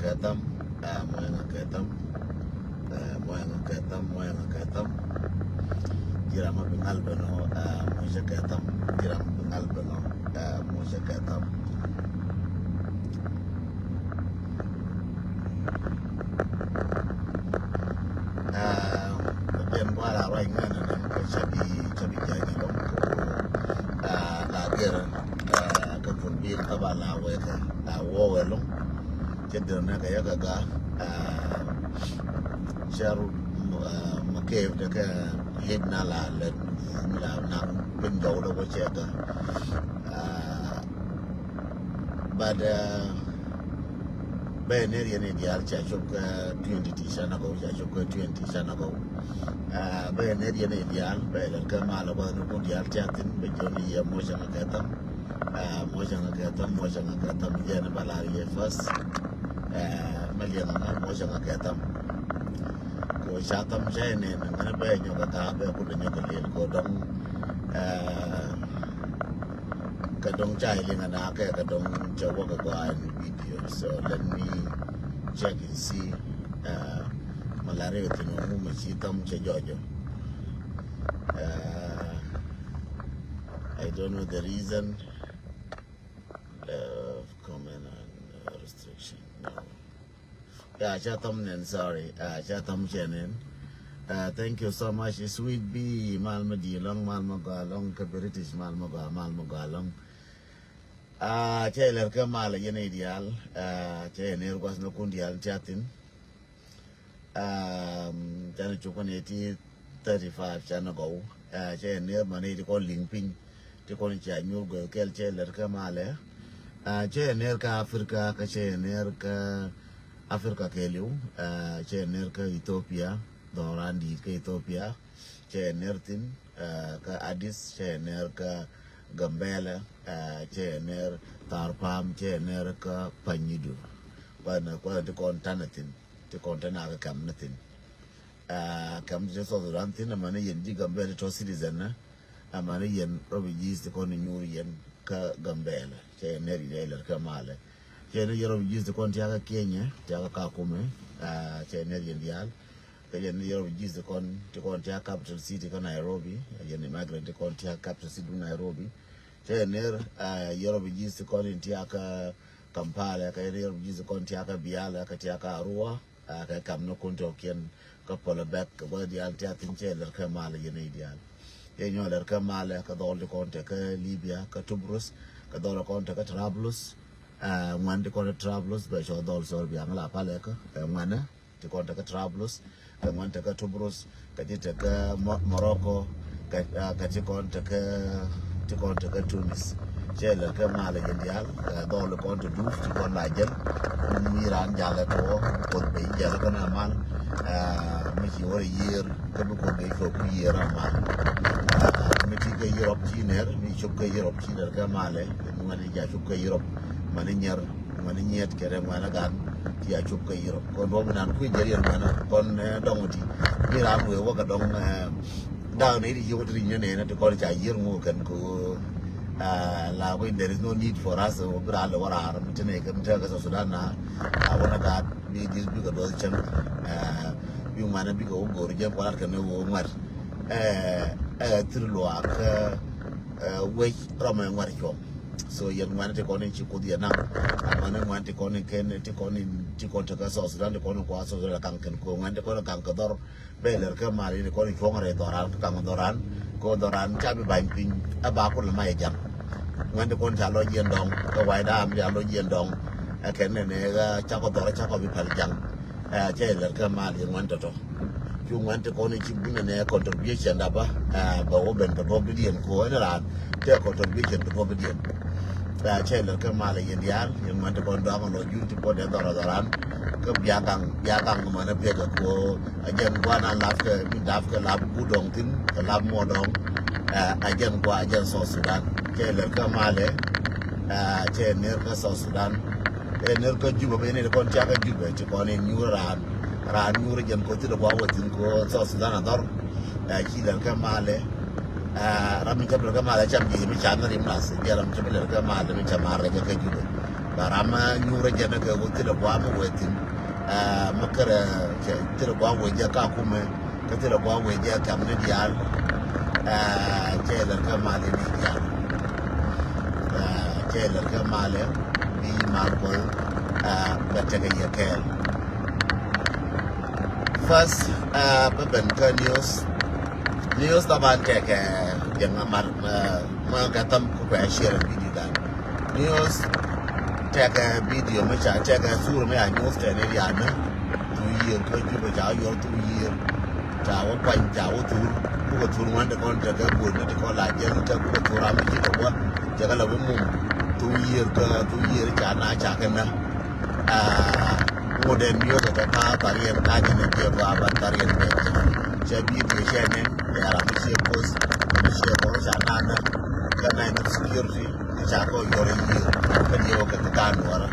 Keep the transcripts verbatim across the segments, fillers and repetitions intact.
Kɛ tham, ɛ, muɔ̱yɛ ŋa kɛ tham, ɛ, muɔ̱yɛ ŋa kɛ tham, muɔ̱yɛ ŋa kɛ tham. Ji̱ ram mi bi ŋal bɛ nɔ, ɛ, muɔ̱yɛ kɛ tham, ji̱ ram mi bi ŋal bɛ nɔ, ɛ, muɔ̱yɛ kɛ tham. Ɛ, jɛn bä la ruac ŋän nɛ kɛ ca bi, ca bi jɛ nyɛ lɔŋ. Ɛ, la gɛr, ɛ, kɛ pun bi ka ba la wɛ kɛ, ɛ, wä wɛ lɔŋ. Cɛ dɛr nɛ kɛ yɛ kɛ ga, ɛ, cɛ ru, ɛ, mɛ kɛɛp dɛ kɛ hit na la lɛ, la na pin jɔw dɛ wä cɛ ga. Ɛ, But, uh, bɛ ner yɛn i̱ diaal ca cop kä twenty ti ca na gɔw, ca cop kä twenty ca na gɔw. Uh, bɛ ner yɛn i̱ diaal, bɛ lɛr kä mal bä ni kun diaal ca thin, bɛ jɔn i̱ yɛ muɔcä ŋa kɛ tham. Uh, muɔcä ŋa kɛ tham, muɔcä ŋa kɛ tham, yɛn ba lar yɛ first. Uh, mɛ liɛŋ ŋa muɔcä ŋa kɛ tham. Ko ca tham ca yɛn nɛn, ŋa bɛ nyɔk kä bɛ kun nyɔk kä lil ko dɔŋ. Uh, Kä dɔŋ ca iliŋ ana kɛ kä dɔŋ ca wä kä gɔaa in video. So let me check and see. Uh, malaria thin ɔ mumɛ ci tham ca jɔjɔ. Uh, I don't know the reason. Uh, comment on, uh, restriction. No. Ya, ca thom nen, sorry. Ah, ca thom cɛ nen. Ah, thank you so much, Sweet B. Mal mi di lɔŋ, mal mi gɔaa lɔŋ, kä British, mal mi gɔaa, mal mi gɔaa lɔŋ. Ah, cɛ lɛr kä mal yɛn i̱ diaal. Ah, cɛ ner gua̱th ni kun diaal ca thin. Um, canɛ cuk kɔn ɛ ti thirty five canɛ gɔw. Uh, cɛ ner mani ti kɔn liŋ piny. Ti kɔn ca nyur guɛ kɛl cɛ lɛr kä malɛ. Uh, cɛ ner kä Africa, kä cɛ ner kä Africa kɛliw. Uh, cɛ ner kä Ethiopia, dhɔran dit kä Ethiopia. Cɛ ner thin, uh, kä Addis, cɛ ner kä Gambela, uh, cɛ ner Tharpam, cɛ ner kä Panyidu. Kuan, kuan ti kɔn tanɛ thin. Ti kɔn te na kɛ kɛm ni thin. Ah, kɛm ti South Sudan thin, amani yɛn ji̱ Gambela ti tɔ citizen ni. Amani yɛn refugees ti kɔn ni nyuur yɛn kä Gambela. Cɛ yɛn ner yɛn lɛr kä malɛ. Cɛ yɛn ner yɛn refugees ti kɔn tiakä Kenya, tiakä Kakuma. Ah, cɛ yɛn ner yɛn diaal. Kɛ yɛn ner yɛn refugees ti kɔn, ti kɔn tiakä capital city kä Nairobi. Yɛn immigrant ti kɔn tiakä capital city Nairobi. Cɛ yɛn ner, ah, yɛn refugees ti kɔn in tiakä Kampala, kɛ yɛn ner refugees ti kɔn tiakä Biala, kɛ tiakä Arua. Ah, kɛ kam ni kun tɔkiɛn kä pɔlɛ bɛk kɛ gua̱th diaal ti a thin cɛ lɛr kɛ malɛ yɛn i̱ diaal. Yɛ nyɔ lɛr kɛ malɛ kɛ dhɔl ti kɔn te kä Libya, kä Tubrus, kɛ dhɔl kɔn te kä Trablus. Ah, ŋuan ti kɔn te Trablus bɛ cɔ dhɔl sɔr biaŋ la palɛ kä, eh, ŋuanɛ ti kɔn te kä Trablus, kɛ ŋuan te kä Tubrus, kɛ ti te kä Mo-, Morocco, kɛ, ah, kɛ ti kɔn te kä, ti kɔn te kä Tunis. Cɛ lɛ kɛ mal yɛn diaal, eh, dhɔl kɔn te duuf ti kɔn la jɛl. Mi raan jalɛ tuɔ, Kuoth bɛ jɛl kɛn amal. Eh, mi ci wä rɛ yiër, kä bi Kuoth bɛ cuɔp ku yiër amal. Eh, mi ti kɛ Europe ci nɛr, mi cop kɛ Europe ci nɛr kɛ malɛ, mi ŋuan ni ja cop kɛ Europe, mani nyɛr, mani nyiet kɛ rɛ ŋuan agan, ti a cop kɛ Europe. Kɔn duɔm nan kui̱ jɛl yɛn ŋuan, kɔn, eh, dɔŋ ti. Mi raan wee wä kɛ dɔŋ, eh, Da̱a̱k ni ti yiëë wä ti rinyä nɛnɛ ti kɔn ca yiër ŋu kɛn kɛ ɣöö, ah, la wä in there is no need for us, wä bi raar lɛ wä raar mi ti nɛ kɛ mi tekɛ South Sudan na, ah, wä na gaat bi this bikɛ duɔth cäŋ, ah, bi ŋuanɛ bikɛ wä go̱o̱r jɛ kualat kɛn wä ŋuɛt. Eh, eh, thir luaak, eh, eh, wec rɔmɛ ŋuɛt cuɔm. So yɛn ŋuanɛ ti kɔn in ci Kuoth yɛ naŋ, ah, ŋuanɛ ŋuan ti kɔn in kɛn ti kɔn in ti kɔn tekɛ South Sudan ti kɔn in kua South Sudan kaŋ kɛn kɛ ŋuan ti kɔn in kaŋ kɛ dhɔr. Bɛ lɛr kɛ mal in kɔn in cuɔ̱ŋ rɛy dhɔran kä kaŋ dhɔran. Kɛ dhɔran ca bi ba̱ny piny ɛ ba kulɛ mac ɛ jaŋ. Ŋuɛn ti kɔn ca lɔc yɛn dɔŋ kɛ wa̱i̱ da̱a̱m ca lɔc yɛn dɔŋ. Ɛ kɛn nɛ nɛ ɣä ca kɔ dhɔr ca kɔ bi päl jaŋ. Ɛ cɛ lɛr kɛ mal in ŋuɛn tɔtɔ. Cu ŋuɛn ti kɔn in ci bunɛ nɛ contribution dapä. Ɛ bɛ wä ben kɛ duɔ̱p di diɛn ko ɛn raan. Tëë contribution ti duɔ̱p di diɛn. Ɛ cɛ lɛr kɛ mal in diaal in ŋuɛn ti kɔn dɔaŋ lɔ jun ti kɔn dee dhɔr dhɔran. Kä bia gaŋ, bia gaŋ mänä pek ɛ ko a jɛn gua̱n a lap kɛ, mi lap kɛ lap guut dɔŋ thi̱n, kɛ lap muɔ dɔŋ. Ɛ, a jɛn gua̱n, a jɛn South Sudan. Cɛ lɛr kä malɛ, ɛ, cɛ ner kä South Sudan. Ɛ ner kä Juba, bɛ ner kɔn tiakä Juba, ti kɔn in nyuur raan. Raan nyuur jɛn ko thil gua̱n wä thi̱n ko South Sudan a dhɔr. Ɛ, ci lɛr kä malɛ. Ɛ, ram mi cɛ lɛr kä malɛ cam ji̱ mi ca ni rim nath. Jɛ ram mi cɛ lɛr kä malɛ mi ca mar rɛ jɛ kä Juba. Ba ram mi nyuurä jɛn kɛ ɣöö thilɛ gua̱a̱ mi wee thi̱n. Ɛ, mi kärɛ cɛ thilɛ gua̱a̱ wee jɛ ka kumɛ, kä thilɛ gua̱a̱ wee jɛ kam ni diaal. Ɛ, cɛ lɛr kɛ malɛ ni diaal. Ɛ, cɛ lɛr kɛ malɛ bi mal Kuɔth, ɛ, bɛ tekɛ yɛ kɛɛl. First, ɛ, bä ben kä news. News taban tekɛ jɛ ŋa mar, ɛ, ŋa kɛ tham ku kɛ share video dan. News tekɛ video mi ca tekɛ thur mi a news tɛn irian ni. Thur yiër kä Jubɛ ca yuɔr thur yiër. Ca wä kuany ca wä thur. Bukɛ thur ŋuan ti kɔn tekɛ buɔt ni ti kɔn la jɛ tekɛ bukɛ thur ram mi ci kɛ wä. Cɛ kɛ la wä mum. Thur yiër kä thur yiër ca na ca kɛ na. Aa, ŋot ɛn miöökä kɛ ka thariɛn ka jɛ ni jiɛ gɔaa ba thariɛn bɛ jɛ. Cɛ bi ti cɛ nɛn bɛ ram mi ciɛ post mi ciɛ kɔn ca nana. Kɛ nɛn security mi ca kɔ yɔr i̱ yiër kɛ diɛ wä kɛ kɛ gaa nuɔrä.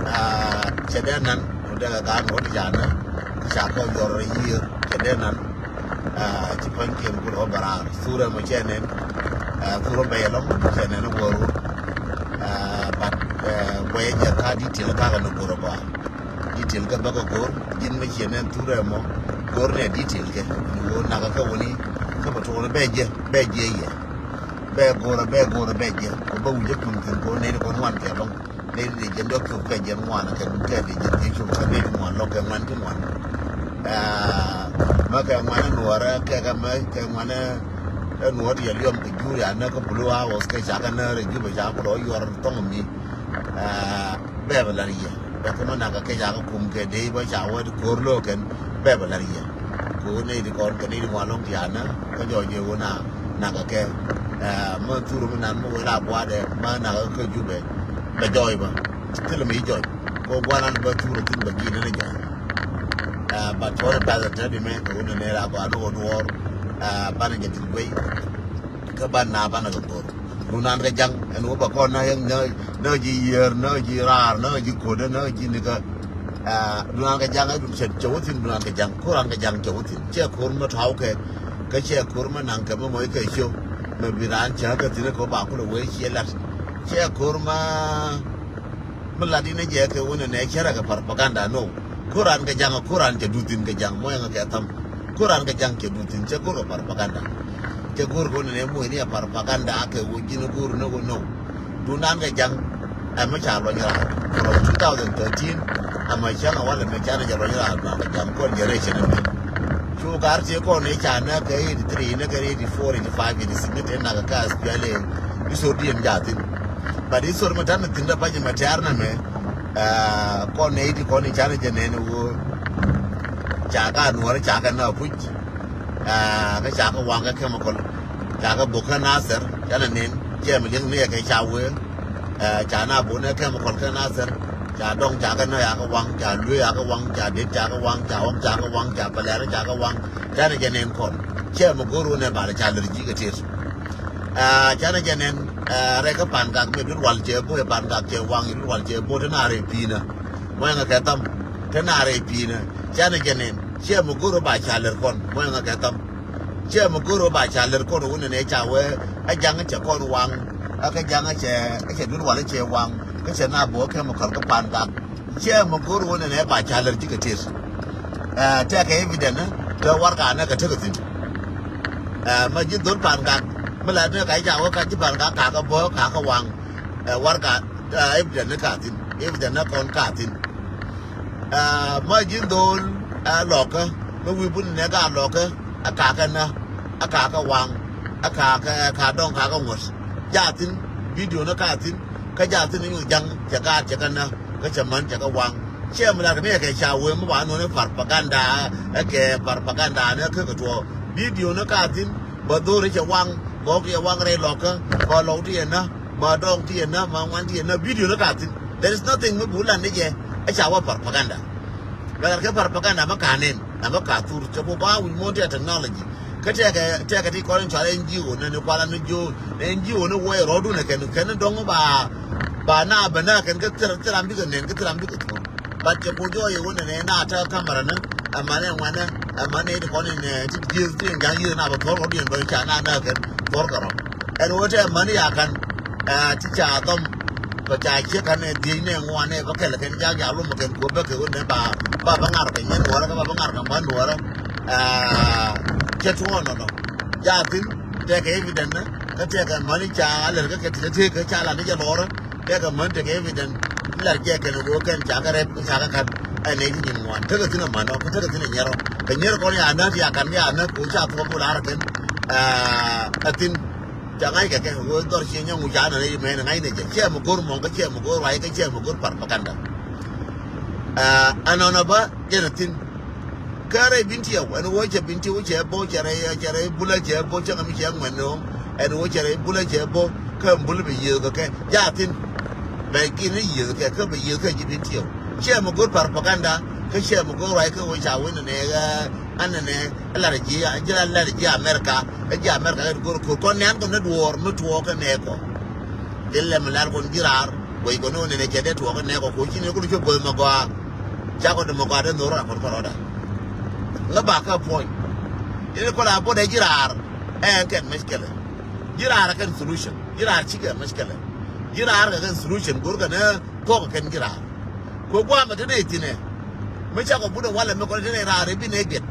Aa, cɛ dee nan ŋot dee kɛ gaa nuɔrä ca na. Ca kɔ yɔr i̱ yiër cɛ dee nan. Aa, ci pa̱nykiɛn ku rɔ bɛ raar. Thurɛ mɔ cɛ nɛn. Aa, thurɛ bɛ yɛ lɔŋ cɛ nɛn wä run. Aa, but, aa, guɛyɛ jɛ ka detail ka kɛ ni go̱r ɛ gɔaa. Detail kɛ bä kɛ go̱r. Ji̱n mɛ cɛ nɛn thurɛ mɔ go̱r nɛ detail kɛ ni wä nak kɛ wä ni. Kä bɛ tuɔɔn bɛ jɛ bɛ jɛ yɛ. Bɛ go̱r bɛ go̱r bɛ jɛ kɛ bä wi̱cɛ kuŋ thi̱n kɛ wä nɛn kɔn wan kɛ lɔŋ. Nɛy ti jɛ ndɔk cop kɛ jɛ ŋuan kɛ kɛ ti jɛ ti cop kɛ nɛy ti ŋuan lɔk kɛ ŋuan ti ŋuan. Aa, mɛ kɛ ŋuan nuɔrɛ kɛ kɛ mɛ kɛ ŋuan ɛ nuɔr yɛ liɔm kɛ jur ya nɛ kɛ Blue House kɛ ca kɛ nɛ rɛ Jubɛ ca kɛ rɔ yuɔr thɔŋ mi. Aa, bɛ bɛ lar yɛ bɛ kɛ mɛ nak kɛ ca kɛ kum kɛ dee bä ca wä ko̱r lo̱o̱ kɛn bɛ bɛ lar yɛ. Kɛ wä nɛy ti kɔn kɛ nɛy ti ŋuan lɔŋ ti anä kä jɔɔc jɛ wä na nak kɛ kɛ. Aa, mɛ thur mi nan mɛ wä la buadɛ mɛ nak kɛ Jubɛ. Bɛ jɔɔc bä. Thilɛ mi jɔɔc. Kɛ guanan bä thurɛ thin bä gi̱n ni jɔɔc. Aa, but for the present te di mɛ kɛ wun ni la gɔaa ni wä duɔɔr. Aa, banɛ jɛ tin guey. Kä ban na banɛ kɛ go̱r. Dunan kɛ jaŋ ɛn wä bä kɔn na yɛn na na ji̱ yiër na ji̱ raar na ji̱ ko̱dä na ji̱ nikä. Aa, dunan kɛ jaŋ ɛ dun cɛ cɛ wä thin dunan kɛ jaŋ ko̱ran kɛ jaŋ cɛ wä thin cɛ ko̱r mɛ tɔw kɛ. Kä cɛ ko̱r mɛ naŋ kɛ mɛ mɔc kɛ ciö mɛ bi raan cä kɛ thin kɛ wä ba kulɛ wee ciɛ lat. Cɛ ko̱r mɛ Mi lat in a jɛ kɛ wunɛ nɛ cɛ rɛ kɛ propaganda no. Ko̱ran kɛ jaŋ ko̱ran cɛ duth in kɛ jaŋ mɔ ɛŋ kɛ tham. Ko̱ran kɛ jaŋ cɛ duth in cɛ go̱r kɛ propaganda. Cɛ go̱r kɛ wunɛ nɛ muc ni a propaganda kɛ wä ji̱n go̱r ni wä no. Dunan kɛ jaŋ ɛmɛ ca luɔny raar. From two thousand thirteen ɛmɛ cäŋ a walɛ mɛ canɛ jɛ luɔny raar dunan kɛ jaŋ kɔn generation ɛmɛ. Cu gar ti kɔn ni ca nɛ kɛ eighty three nɛ kɛ eighty four eighty five eighty six ni te nak kɛ S P L A. Isor diɛn jathin. But isor mɛ tan ni thin dɛ pacɛ mɛ tiar nɛ mɛ. Aa, kɔn nɛ iti kɔn i̱ canɛ jɛ nɛn i̱ ɣöö ca ka nuɔ̱ɔ̱ri ca kɛ nä puc. Aa, kä ca kɛ waŋ kɛ chemical. Ca kɛ bok kä Nasir canɛ nɛn cɛ mi liŋ ni yɛ kɛ ca wee. Aa, ca na bok nɛ chemical kä Nasir. Ca dɔŋ ca kɛ nä ca kɛ waŋ ca luee ca kɛ waŋ ca det ca kɛ waŋ ca ɣɔm ca kɛ waŋ ca pɛlɛɛr ca kɛ waŋ. Canɛ jɛ nɛn kɔn cɛ mi go̱o̱r wä nɛ balɛ ca lär ji̱ kɛ tet. Aa, canɛ jɛ nɛn, aa, rɛy kä Pangak mi dut wal cɛ bo̱o̱ ɛ Pangak cɛ waŋ i̱ dut wal cɛ bo̱o̱ te naar ɛ pi̱i̱nä. Mɔyɛŋɛ kɛ tham te naar ɛ pi̱i̱nä. Canɛ jɛ nɛn ciɛ mi go̱r ɛ ba ca lɛr kɔn mɔyɛŋɛ kɛ tham. Ciɛ mi go̱r ɛ ba ca lɛr kɔn wun nɛ ca wee ɛ jaŋ cɛ kɔn waŋ. Ɛ kä jaŋ cɛ ɛ cɛ dut wal cɛ waŋ kä cɛ na bo̱o̱ kɛ mi kɔl kä Pangak. Ciɛ mɛ go̱r wä nɛnɛ ba ca lär ji̱ kɛ tet. Ɛ, tɛkɛ evident ni te warka nɛ kɛ tekɛ thi̱n. Ɛ, mɛ ji̱ dhol Pangak mi la ni ka ca wä ka ji̱ Pangak kakä bä kakä waŋ. Ɛ, warka, ɛ, evident ni ka thi̱n evident ni kɔn ka thi̱n. Ɛ, mɛ ji̱ dhol, ɛ, lɔkä mi wi̱i̱ bun nɛ ka lɔkä. Ɛ kakä nä ɛ kakä waŋ. Ɛ kakä ɛ ka dɔŋ kakä ŋuɔ̱t. Ja thi̱n video ni ka thi̱n. Kä ja thi̱n inyuth ja̱ŋ cɛ gaat cɛ kɛ nä kä cɛ män cɛ kɛ waŋ. Ciɛ mi lat kɛ ni kɛ ca wee mi ba nuni propaganda. Ɛ kɛ propaganda ni kä kɛ tuɔ video ni ka thi̱n. Bä dhori cɛ waŋ gɔk ti cɛ waŋ rɛy lɔkä. Bä lɔw ti cɛ nä bä dɔŋ ti cɛ nä bä ŋuan ti cɛ nä video ni ka thi̱n. There is nothing mi bu lan ni jɛ. Ɛ ca wä propaganda. Bɛ lat kɛ propaganda mi ka nen. Ɛ mi ka thur cɛ ku ba wi̱c muɔ̱n ti a technology. Kä tɛkɛ tɛkɛ ti kɔn in cual N G O ni ni kuala ni jiö ni N G O ni wuɔy rɔɔdun ɛ kɛn kɛn ni dɔŋ ba ba na bɛ na kɛn kä thir thir am bikɛ nɛn kä thir am bikɛ thur. But cɛ ku jɔɔy iwä ni ni na tɛ kamera ni ɛmani ɛŋuɛnɛ ɛmani ti kɔn in ti jiö ti in ja̱ŋ yiö na bɛ thuɔr rɔɔdun bɛ ca na na kɛn thuɔr kɛ rɔ. Ɛn wä tɛ ɛmani ya kan ɛ ti ca dhɔm. Kɛ ca ciek kä nɛ dhiec nɛ ŋuan nɛ bä kɛl kɛn jak jak lom kɛn kuɔ bä kɛ wun nɛ ba ba bä ŋar kɛ nyɛn nuɔrä kä ba bä ŋar kɛ män nuɔrä. Aa, cɛ tuɔɔn nɔnɔ. Ja thin tɛkɛ evident nɛ kä tɛkɛ män ca lɛr kä kɛ ti tɛ tëë kɛ ca la ni jɛ lɔrä. Tɛkɛ män tɛkɛ evident. Lar jɛ kɛn ɣöö kɛn ca kɛ rɛp ca kɛ kat. Ɛ nɛ ti nyin ŋuan tekɛ thin ɛ män ɔ kä tekɛ thin ɛ nyɛr ɔ. Kɛ nyɛr kɔn ya nä ti ya kan ya nä kɛ ɣöö ca thuɔk ku lar kɛn. Aa, ɛ thin. Ca ŋa̱c kɛ kɛ ɣöö dhɔr ciɛ nyɔŋ wi̱c ca nɛn i̱ mɛn ŋa̱c nɛ jɛ ciɛ mi go̱r mɔŋ kä ciɛ mi go̱r ruac kä ciɛ mi go̱r propaganda. Aa, ɛnɔnɔ bä jɛn a thi̱n. Kä rɛy Bentiu ɛn ɣöö cɛ Bentiu cɛ bo̱ cɛ rɛy cɛ rɛy Bulɛ cɛ bo̱ cä ŋɛ mi cɛ ŋuɛn ni ɣöö ɛn ɣöö cɛ rɛy Bulɛ cɛ bo̱ kä Bul bi yiëëth kɛ kɛ ja thi̱n. Bɛ gi̱n i̱ yiëëth kɛ kä bi yiëëth kɛ ji̱ Bentiu ciɛ mi go̱r propaganda kä ciɛ mi go̱r ruac kä ɣöö ca win ni nɛ ɣä. Anɛ nɛ ɛ lar ji̱ ji̱ lar ji̱ America. Ɛ ji̱ America ɛ go̱r ko̱r kɔn nɛn kɔn ni duɔɔr mi tuɔɔk kɛ nɛ kɔ. Ji̱ lɛm lar kɔn ji̱ raar guɛc kɔn ni wä nɛn ɛ cɛ dee tuɔɔk kɛ nɛ kɔ ko̱ ci ni kɔn cop go̱th mɛ gɔaa. Ca kɔn dee mɛ gɔaa dee nhor ran kɔn kɔn rɔɔda. Ŋä ba kä puɔ̱ny. Ji̱ ni kɔn a bot ɛ ji̱ raar. Ɛ kɛn mɛckɛlɛ. Ji̱ raar ɛ kɛn solution ji̱ raar cikɛ mɛckɛlɛ. Ji̱ raar kɛ kɛn solution go̱r kɛ nɛ. Kɔk kɛn ji̱ raar. Kɛ guamɛ te nɛy thi̱n ɛ mi cakɔ but ɛ walɛ mi kɔn te nɛy raar ɛ bi nɛy biɛt.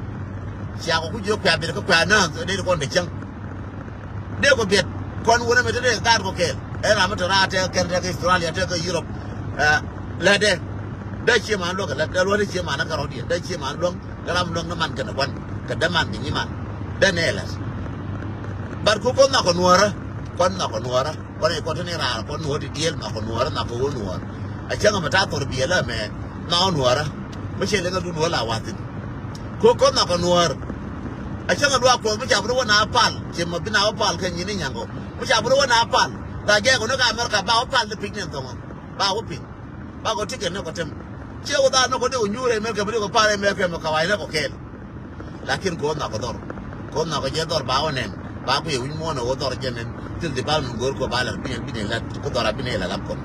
Ciakɔ ku jiök kuɛ biɛt kä kuɛ nääth ɛ nɛy ti kɔn te cäŋ. Dee kɔ biɛt kɔn wunɛ mi te nɛy gaat kɔ kɛɛl ɛ ram mi te raar tɛk kɛn tɛk Australia tɛk Europe. Ɛ lɛtdɛ dee cie man luäk ɛ lɛt dee luäk dee cie man ɛ kɛ rɔ̱diɛn dee cie man luäŋ. Dee ram luäŋ dee man kɛn ɛ gua̱n kɛ dee man kɛ nyiman dee nɛy lɛt. But ku kɔn nhɔk kɛ nuɔ̱ɔ̱rä kɔn nhɔk kɛ nuɔ̱ɔ̱rä. Kɔn i̱ kɔn te ni raar kɔn nuɔ̱ɔ̱r ti dieel nhɔk kɛ nuɔ̱ɔ̱rä nhɔk kɛ ɣöö nuɔ̱ɔ̱r. A cäŋ ɛmɛ ta̱a̱ thor biɛlä ɛmɛ nhɔk nuɔ̱ɔ̱rä. Mi cɛ liŋä du nuɔ̱ɔ̱r la wa̱thi̱n. Ko kɔn nhɔk kɛ nuɔ̱ɔ̱r. A cäŋ ɛ duaak kuɔth mi ca bi rɔ wä na pal cɛ mɛ bi na wä pal kɛ nyin i̱ nyaŋkɔ. Mi ca bi rɔ wä na pal la jɛɛk kɔn ni ka America ba wä pal ni piny ni ɛn thɔŋɔ. Ba wä piny. Ba kɔ tikɛt ni kɔ tem. Ciɛ wä dhaa ni kɔ dee kɔ nyuur ɛ mɛl kɛ mi dee kɔ pal ɛ mɛl kɛ mɛ kɛ wa̱i̱ ni kɔ kɛɛl. Lakin kɛ ɣöö nhɔakɔ dhɔr kɛ ɣöö nhɔakɔ jɛ dhɔr ba ɣä nɛn ba ku yɛ wi̱c muɔ̱ɔ̱n ɛ ɣöö dhɔr jɛ nɛn thil ti bal min go̱o̱r kɛ ɣöö ba lar bi nɛn bi nɛn lat ku dhɔr a bi nɛn lat ap kɔn.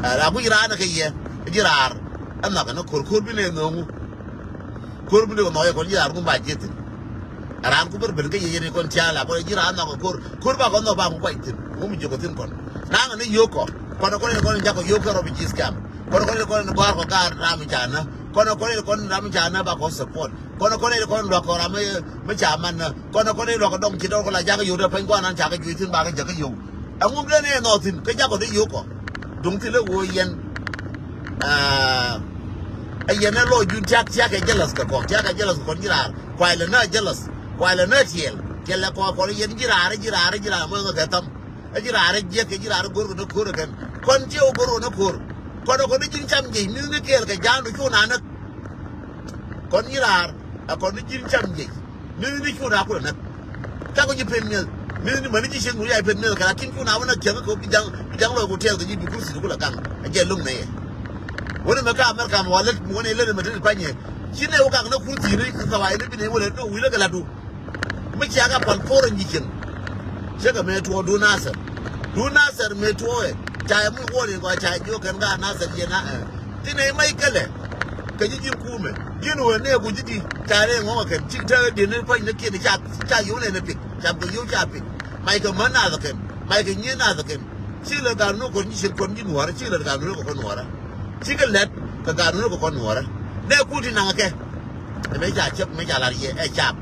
Ɛ la ku ji̱ raan kɛ yɛ ji̱ raar ɛ nhɔakɛ ni ko̱r ko̱r bi nɛn nhɔɔŋu. Ko̱r bi nɛn nhɔɔk yɛ kɔn ji̱ raar ŋun ba ji̱ thi̱n. Ɛ raan ku ber ben kä yɛ yɛn kɔn tia̱a̱ la kɔn ji̱ raan nhɔakɔ ko̱r ko̱r ba kɔn nhɔk ba ku kuac thi̱n ŋun mi ji̱ kɔ thi̱n kɔn. Naŋ ni yio̱o̱k kɔ kɔn kɔn kɔn jakɔ yio̱o̱k kɛ rɔ bi ji̱ scam. Kɔn kɔn kɔn gɔ̱a̱r kɔ gaar ram ca nä. Kɔn kɔn kɔn ram ca nä ba kɔ support. Kɔn kɔn kɔn luak kɔ ram mi ca man nä. Kɔn kɔn luak kɔ dɔŋ ci dɔr kɔ la jakä yio̱w dee pɛny guanan ca kɛ jui̱ thi̱n ba kɛ jakä yio̱w. Ɛŋu mi dee ni ɛ nhɔɔth thi̱n kä jakɔ dee yio̱w kɔ. Duŋ thilɛ ɣöö yɛn. Aa, ɛ yɛn ɛ lɔɔc jun tiak tiak ɛ jealous kɛ kɔ tiak ɛ jealous kɛ kɔn ji̱ raar. Kuay lɛ nä jealous. Kuay lɛ nä tiɛɛl. Tiɛɛl lɛ kɔ kɔn yɛn ji̱ raar ji̱ raar ji̱ raar mɔ ŋä kɛ tham. Ɛ ji̱ raar ɛ jiɛk kɛ ji̱ raar ɛ go̱r kɛ ni ko̱r ɛ kɛn. Kɔn tiɛ wä go̱r kɛ ni ko̱r. Kɔn ɛ kɔn ni ji̱n cam jiɛc mi̱thni kɛɛl kɛ ja̱a̱ŋdu cu na näk. Kɔn ji̱ raar ɛ kɔn ni ji̱n cam jiɛc mi̱thni cu na kulɛ näk. Cakɔ ji̱ pen mi̱eth mi̱thni mäni ji̱ ciek ŋuri yac pen mi̱eth kɛ lakin cu na wä näk cäŋ kɛ wä bi ja̱ŋ bi ja̱ŋ lɔc ku tiɛɛl kɛ ji̱ bi kursi du kulɛ gaŋ. Ɛ jɛ lo̱ŋ nɛy ɛ. Wä ni mɛ ka America mɛ wa lät wä ni lät mɛ te ti panyɛ. Ci nɛ wä gak ni kursi ni kɛ kɛ wa ni bi ni wä lät ni wä wi̱lä kɛ latdu. Mi cia kɛ pal por in ji̱ cieŋ. Cɛ kɛ mëë tuɔɔk duun Nasir. Duun Nasir mëë tuɔɔk ɛ ca yɛ mi wuɔɔr in kɔ ca jiök kɛn ka Nasir jiɛ na ɛ. Ti nɛ mac kɛlɛ. Kɛ ji̱ ji̱n kumɛ ji̱n wee nɛ ku ji̱ di ca rɛy ŋɔŋ ɛ kɛn cik te di̱n ni pa̱ny ni kiɛn ca ca yio̱w nɛ ni pik ca kɛ yio̱w ca pik. Mac kɛ män nath ɛ kɛn mac kɛ nyiee nath ɛ kɛn. Cik lɛ gat ni kɔn ji̱ cieŋ kɔn ji̱ nuɔ̱ɔ̱rä cik lɛ gat ni kɛ kɔn nuɔ̱ɔ̱rä. Cikɛ lɛt kɛ gat ni kɛ kɔn nuɔ̱ɔ̱rä. Nɛ kut ti naŋ ɛ kɛ. Ɛ mëë ca cäp mëë ca lar yɛ ɛ cap.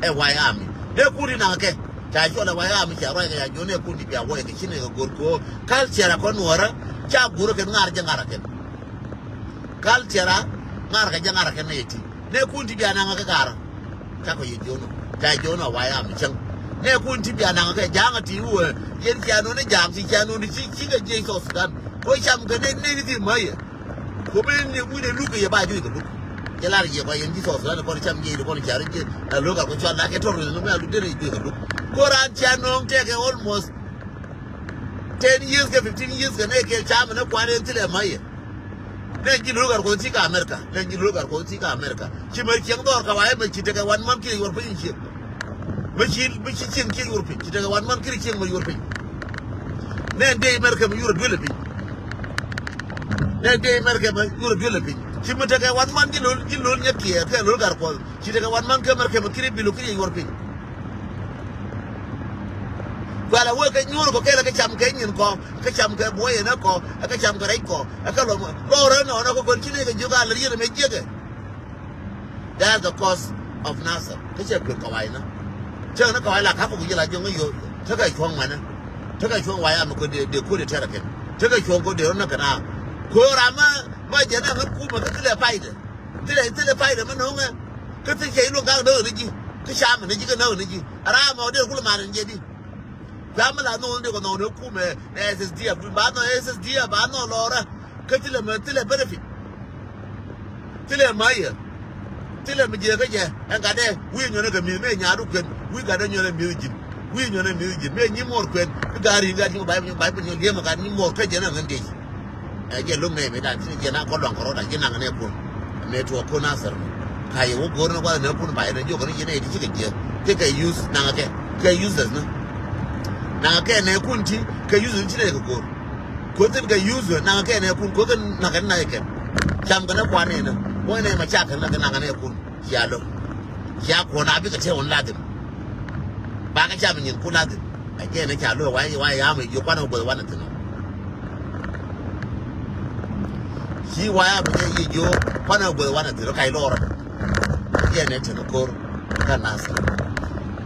Ɛ White Army dee kut ti naŋ kɛ ca cɔl ɛ White Army ca ruac kɛ ca jiɔn ɛ kut ti bia wuɔc kɛ ci nɛ kɛ go̱r ko̱o̱r. Culture ɛ kɔn nuɔ̱ɔ̱rä ca go̱r kɛn ŋa̱r jɛ ŋa̱r ɛ kɛn. Culture ɛ ŋa̱r kɛ jɛ ŋa̱r ɛ kɛn nɛ yɛ ti nɛ kut ti bia naŋ kɛ ga̱r. Cakɔ yɛ jiɔn ɔ ca jiɔn ɛ White Army cäŋ. Nɛ kut ti bia naŋ kɛ ja̱a̱ŋ ɛ ti wä yɛn cia nɔni ja̱a̱ŋ ti cia nɔni ci ci kɛ jiɛc South Sudan. Ko cam kɛ nɛ nɛ ni ti mä yɛ. Ko ben ni wi̱n ɛ luk kɛ yɛ ba juɔc kɛ luk. Cɛ lar yɛ kɔ yɛn ji̱ South Sudan kɔn cam jiɛc kɔn car jiɛc a luk a kɔ cual na kɛ tɔr ni mɛ a luk derɛ juɔc kɛ luk. Ko raan cia nööŋ tɛkɛ almost ten years kɛ fifteen years kɛ nɛ kɛ cam ni kuan ɛn thilɛ ma yɛ. Nɛ ji̱ luk ar kɔn ti ka America nɛ ji̱ luk ar kɔn ti ka America. Ci mɛ cieŋ dhɔr ka wa yɛ mɛ ci tɛkɛ wan man kiɛ yuɔr piny ciek. Mi ci mi ci cieŋ ci yuɔr piny ci tekɛ wan man kiri cieŋ ma yuɔr piny. Nɛ dee mɛr kɛ ma yuɔr duel piny. Nɛ dee mɛr kɛ ma yuɔr duel piny. Ci mi tekɛ wan man ci lol ci lol nyɛ kiɛ kɛ lol gar kɔl ci tekɛ wan man kɛ mɛr kɛ ma kiri bilo kiri yuɔr piny. Kualɛ wee kɛ nyuur kɔ kɛl ɛ kɛ cam kɛ nyin kɔ, ɛ kɛ cam kɛ buɔyɛ nɛ kɔ, ɛ kɛ cam kɛ rɛc kɔ, ɛ kɛ lɔ lɔrɛ nɔnɔ kɛ kɔn ci nɛ kɛ jiök a lɛ riet ɛmɛ jiäkɛ. That's the cause of Nasir. Kä cɛ kuël kawai nä. Cɛ ni kawai la ka̱pä ku ji̱ la jiɔŋ kä yo̱o̱. Tekɛ cuɔ̱ŋ mɛnɛ. Tekɛ cuɔ̱ŋ waya mi kɔ dee, dee kuäär dee tɛrɛ kɛn. Tekɛ cuɔ̱ŋ kɔ dee rɔ nä kɛn a. Ko̱r amä, ma jɛ nɛ ŋä kumä kä thilɛ paydɛ. Thilɛ, thilɛ paydɛ mi no̱o̱ŋɛ. Kä thil cɛ iluɔ̱ŋ ka̱k dee ɣän ji̱. Kä ca mi ni ji̱ kä nä ɣän ji̱. Ram mɔ dee kulɛ man in jɛ di. Kuɛ mi la nhɔn dee kɔ nhɔn ni kumɛ. Nɛ S S D F. Ba nhɔn S S D F, ba nhɔn lɔrä. Kä thilɛ mɛ, thilɛ benefit. Thilɛ mayɛ. Thilɛ mi jiɛ kä jɛ. Ɛn gatdɛ wi̱i̱ nyɔnɛ kɛ mi̱th mëë nyaadu kuɛn. Wi̱i̱ gatdɛ nyɔnɛ mi̱th ji̱n. Wi̱i̱ nyɔnɛ mi̱th ji̱n. Mëë nyi muɔr kuɛn. Bi ga̱a̱r ri̱i̱ŋ gat nyi bai, bai bi nyɔn liɛmɛ gat nyi muɔr kä jɛ nɛ ŋän dee. Ɛ jɛ lo̱ŋ nɛ mëë dan tini jɛ na kɔ luaŋ kɛ rɔɔda ji̱ naŋ nɛ kun. Mëë tuɔɔk kun a thɛr mɔ. Ka yɛ wä go̱o̱r ni gua̱th nɛ kun bai nɛ jiɔk ni ji̱ nɛ ti cikɛ jiɛ. Ti kɛ use naŋ kɛ. Kɛ useless ni. Naŋ kɛ nɛ kun ti kɛ useless ti nɛ kɛ go̱o̱r. Ko̱ thil kɛ yuuth naŋ kɛn ɛ kun ko̱ kɛ naŋ kɛn naŋ kɛn. Cam kɛn ɛ kuan nɛn ɛ kuan nɛn ma cak kɛn naŋ kɛn naŋ kɛn ɛ kun. Cia lo̱k. Cia kuɔn a bikɛ tɛɛ wun ladhim. Bakɛ cam nyin kun ladhim. Ɛ jɛn ɛ ca lo̱k wa ya mi jiök kuan ɛ guäth wanɛ thin ɔ. Ci wa ya mi jiök kuan ɛ guäth wanɛ thin ɔ kac lɔrä. Ɛ jɛn ɛ thin ɔ ko̱r. Kä nath.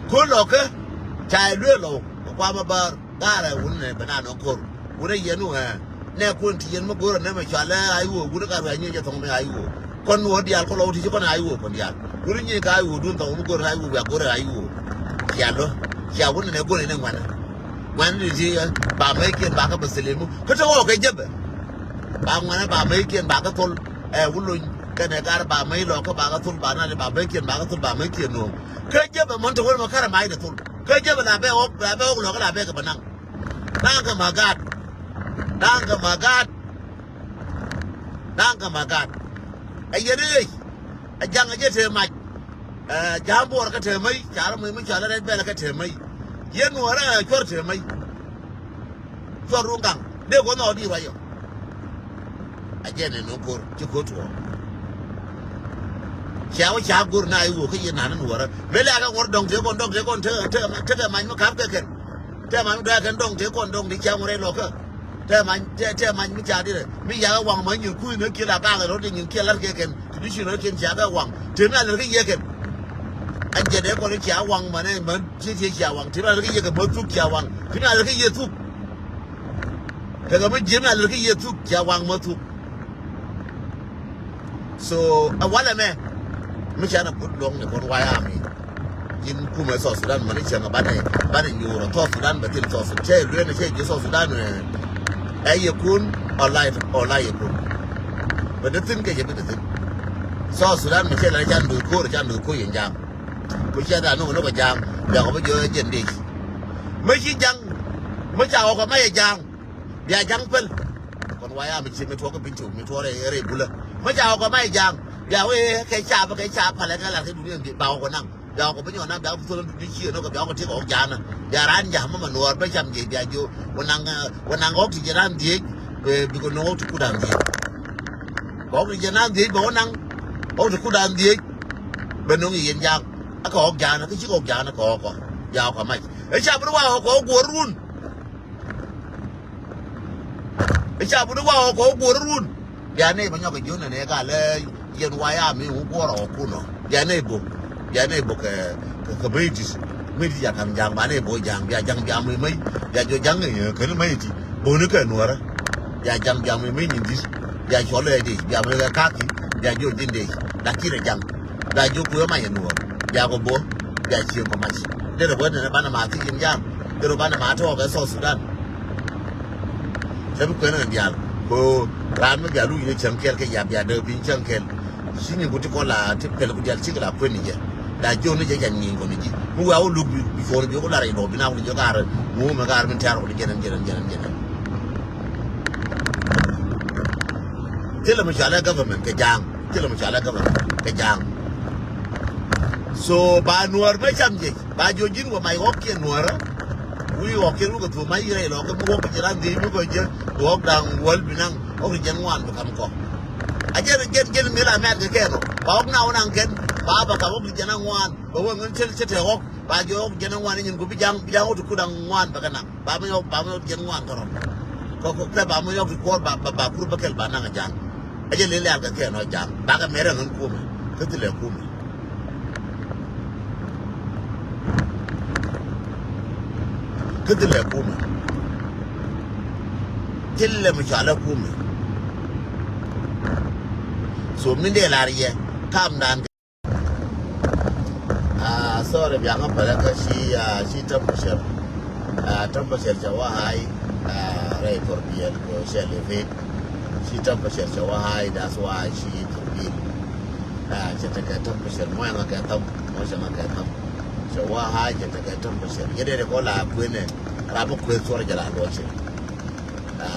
Ko̱r lɔkä ca ɛ luee lɔw ɛ kuamä bär. Gaarɛ wun nɛ bɛ na nɔ ko̱r. Wun ɛ yɛn wun ɛ. Nɛ kun ti yɛn mi go̱rɛ nɛ mɛ cɔalɛ a iwoo wun ɛ gaarɛ a nyiɛ jɛ thɔŋ mɛ a iwoo. Kɔn wä diaal kɔn lɔ wä ti ci kɔn a iwoo kɔn diaal. Wun ɛ nyiɛ ka a iwoo dun thɔŋ mi go̱rɛ a iwoo bia go̱rɛ a iwoo. Cia lɔ. Cia wun nɛ go̱rɛ nɛ ŋuanɛ. Ŋuanɛ ni ti ba mɛ kiɛn ba kä bɛ thilɛ mu. Kä te wä kɛ jɛbɛ. Ba ŋuanɛ ba mɛ kiɛn ba kä thol. Ɛ wun lony kɛnɛ gaarɛ ba mɛ lɔ kä ba kä thol ba na ba mɛ kiɛn ba kä thol ba mɛ kiɛn nɔ. Kä jɛbɛ mɔn te wun mɛ kärɛ ma inɛ thol. Kä jɛbɛ la bɛ ɣɔk la bɛ ɣɔk lɔ kä la bɛ kɛ bɛ naŋ. Da̱a̱ŋ kɛ ma̱ gaat. Da̱a̱ŋ kɛ ma̱ gaat. Da̱a̱ŋ kɛ ma̱ gaat. Ɛ yɛn i̱ ɣec. Ɛ ja̱ŋ ɛ jɛ tëë mac. Ɛ ja̱a̱ŋ buɔɔr kä tëë mäc. Ca rɔ mi mi cɔal ɛ rɛc bɛl kä tëë mäc. Yɛn nuɔ̱ɔ̱rä ɛ cuɔr tëë mäc. Cuɔr run gaŋ. Dee go̱n ɔ di ruac yɔ. A jɛn ɛn ɣöö ko̱r ci ko̱r tuɔɔk. Cia wä ca go̱r na i̱ wä kä yɛn na̱n in wärä mëë lɛ akɛ ŋuɔ̱r dɔ̱ŋ tëë kɔn dɔ̱ŋ tëë kɔn tekɛ mac mi ka̱p kɛ kɛn. Tëë mac mi dɔ̱ŋ kɛn dɔ̱ŋ tëë kɔn dɔ̱ŋ di cia ŋuɔ̱r rɛy lɔkä. Tëë mac tëë mac mi ca dirɛ mi yakɛ waŋ mac nyin kui̱n ɛ kiɛ la ka̱a̱k ɛ rɔ̱t di nyin kiɛ la̱t kɛ kɛn. Traditional kɛn cia kɛ waŋ tëë mi a lät kä yɛ kɛn. A jɛn ɛ kɔn cia waŋ mänɛ män. Ci ti cia waŋ ti ma lɛ ki yɛ kɛ ma thuk cia waŋ ti ma lɛ ki yɛ thuk. Kɛ kɛ mi ji̱ ma lɛ ki yɛ thuk cia waŋ ma thuk. So a walɛ mɛ mi ca na put luɔ̱ŋ ni kɔn waya mi. Ji̱n kumɛ South Sudan mani cɛ ŋa banɛ banɛ nyuurɔ South Sudan bɛ thil South Sudan cɛ luee ni cɛ ji̱ South Sudan ɛ yɛ kun ɔ la yɛ kun. Bɛ dee thin kɛ cɛ bi dee thin. South Sudan mi cɛ la can doi ko̱r can doi ko̱r yɛ jam. Ku ciɛ dan ni wä ni kɔ ja̱a̱ŋ bia kɔ bi jiɔ jɛn dec. Mi ci ja̱ŋ mi ca ɣɔk kɔ ma yɛ ja̱a̱ŋ bia ja̱ŋ päl. Kɔn waya mi ci mi tuɔk kɛ piny cok mi tuɔk rɛy rɛy bulä. Mi ca ɣɔk kɔ ma yɛ ja̱a̱ŋ bia wee kɛ ca bä kɛ ca palɛ kɛ lat kɛ duni ɛn ba ɣɔk kɔ naŋ. Bia ɣɔk kɔ bi nyɔk naŋ bia kɔ bi thol duni ciɛ ni kɔ bia ɣɔk kɔ ti kɛ ɣɔk ja̱a̱n na bia raan ja̱a̱ŋ mi ma nuɔɔr bä cam jiɛ bia jiɔ wä naŋ wä naŋ ɣɔk ti jiɛ raan dhiec. Bi kɔ no̱o̱ŋ ɣɔk ti kut raan dhiec. Kɛ ɣɔk ti jiɛ raan dhiec bɛ wä naŋ ɣɔk ti kut raan dhiec. Bɛ no̱ŋ i̱ yɛn ja̱a̱ŋ. Ɛ kɛ ɣɔk ja̱a̱n ɛ kä cikɛ ɣɔk ja̱a̱n ɛ kɛ ɣɔk kɔ. Ja̱a̱ŋ ɛ kɔ mac. Ɛ ca bi ni wa ɣɔk kɛ ɣɔk guɔ̱r run. Ɛ ca bi ni wa ɣɔk kɛ ɣɔk guɔ̱r run. Bia nɛy bɛ nyɔk kɛ jiön nɛ nɛ ka lɛ yɛn wa ya mi wu guɔ̱r ɣɔk kun ɔ. Bia nɛy bok. Bia nɛy bok kɛ kɛ kɛ mey dit. Mey dit ya ka̱m ja̱a̱ŋ ba nɛy bok ja̱a̱ŋ bia ja̱a̱ŋ bia mey mey. Bia jiɔ ja̱a̱ŋ kɛ ni mey dit. Bok ni kɛ nuɔ̱rä. Bia ja̱a̱ŋ bia mey mey nyin dit. Bia cɔl ɛ dit bia mey kɛ kaki. Bia jiɔ ji̱n dit. Lakin ɛ ja̱a̱ŋ. Bia jiɔ kuɛ mac ɛ nuɔ̱ɔ̱r. Bia kɔ bok. Bia cieŋ kɔ mac. Derɛ bä nɛnɛ banɛ ma thiec in jam. Derɛ banɛ ma tɔɔk ɛ South Sudan. Cɛ bi kuɛn in diaal ko raan mi bia lu in cäŋ kɛl kɛ ya bia dee piny cäŋ kɛl. Ci ni ku ti kɔ la ti pɛl ku diaal cik la kuɛn in jɛ. Da jiɔ ni jɛ ca nyieny kɔ ni ji̱ mi wia wä luk bi cuɔr bi ku lar in dɔɔ bi na wä ni jɛ kaar. Mu mɛ kaar min tɛɛr kɔ ni jɛn jɛn jɛn jɛn. Thilɛ mi cɔalɛ government kɛ ja̱a̱ŋ. Thilɛ mi cɔalɛ government kɛ ja̱a̱ŋ. So ba nuɔ̱ɔ̱r mɛ cam jɛ. Ba jiɔ ji̱n wä mac ɣɔ̱kiɛn nuɔ̱ɔ̱rä. Wi̱i̱ ɣɔ̱kiɛn wä kɛ thuɔ̱k mac rɛy lɔkä mi ɣɔ̱k ji̱ ran dhiec mi kɔ jɛ. Ɣɔ̱k da̱ŋ wäl bi naŋ ɣɔ̱k ri jɛn ŋuan bi ka̱m kɔ. A jɛn jɛn jɛn mi la mɛt kɛ kɛn ɔ ba ɣɔ̱k na wä naŋ kɛn ba ba ka̱m ɣɔ̱k ri jɛn a ŋuan. Bɛ wä ŋän cel cɛ tɛ ɣɔ̱k. Ba jɔɔk jiɛn ŋuan ni nyin ku bi ja̱ŋ, bi ja̱ŋ wä ti kut aŋuan bɛ kɛ naŋ. Ba mi yɔk, ba mi yɔk jiɛn ŋuan kärɔ̱. Kɔ, kɔ, kɛ ba mi yɔk ti kuɔr ba, ba, ba kur bä kɛl ba naŋ a ja̱ŋ. A jɛ lili al kɛ kɛ nɔ ja̱ŋ. Ba kɛ mɛrɛ ŋän kumɛ. Kä thilɛ kumɛ. Kä thilɛ kumɛ. Thilɛ mi cɔalɛ kumɛ. So min dee lar yɛ. Kam dan. Ah, sorry, biaŋä pälä kä ci, ah, ci temperature. Ah, temperature cɛ wä high, ah, rɛy thor biɛl kɛ cɛ lɛ vit. Ci temperature cɛ wä high, that's why ci thor biɛl. Ah, cɛ tekɛ temperature, mɔ ɛŋä kɛ thäm, mɔ cɛ ŋä kɛ thäm. Cɛ wä high, cɛ tekɛ temperature. Yɛ dee dee kɔ la kuenɛ, ram mi kueth cuɔr jɛ la luɔcɛ. Ah,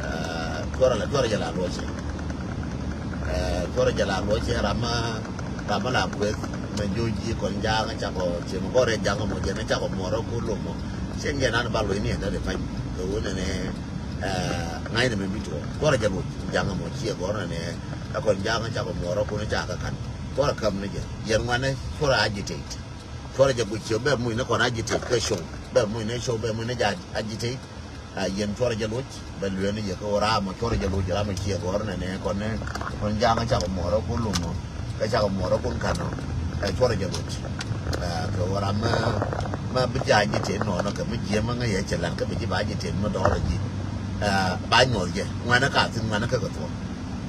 ah, cuɔr la, cuɔr jɛ la luɔcɛ. Eh, cuɔrɛ jɛ la luɔcɛ ram ma, ram ma la kueth mɛ jo̱o̱c ji̱ kɔn ja̱a̱ŋ cakɔ cɛ mɛ kɔrɛ ja̱a̱ŋ mɔ jɛ ni cakɔ muɔrɔ ko lomɔ. Cɛ ŋiɛ nan ba luɔc ni ɛn dade pany kɛ wunɛ ni, eh, ŋa̱cnɛ mɛ mi tuɔ. Cuɔrɛ jɛ luɔc ja̱a̱ŋ mɔ ciɛ gɔrnɛ ni ɛ kɔn ja̱a̱ŋ cakɔ muɔrɔ ko ni cakɛ kan. Cuɔrɛ käm ni jɛ. Yɛn ŋuanɛ cuɔrɛ agitate. Cuɔrɛ jɛ guic ciɛ bɛ muc ni kɔn agitate kɛ show. Bɛ muc ni show bɛ muc ni jɛ agitate. A yɛn cuɔrɛ jɛ loc bɛ lueeni yɛ kä ɣöö ram ɔ cuɔrɛ jɛ loc ram ɔ ciɛ gɔr nɛnɛ kɔn ni kɔn ja̱a̱ŋ cakɔ muɔrɔ kun lumɔ kɛ cakɔ muɔrɔ kun kanɔ. Ɛ cuɔrɛ jɛ loc. Ɛ kɛ ɣöö ram mɛ mɛ bi ja̱a̱ŋ ji̱ ten nɔnɔ kɛ mi jiɛmä ŋäc yɛ cɛ lan kä bi ji̱ ba ji̱ ten mi dɔɔlɛ ji̱. Ɛ ba nyuɔth jɛ ŋuɛnɛ ka thi̱n ŋuɛnɛ kä kɛ thuɔ̱k.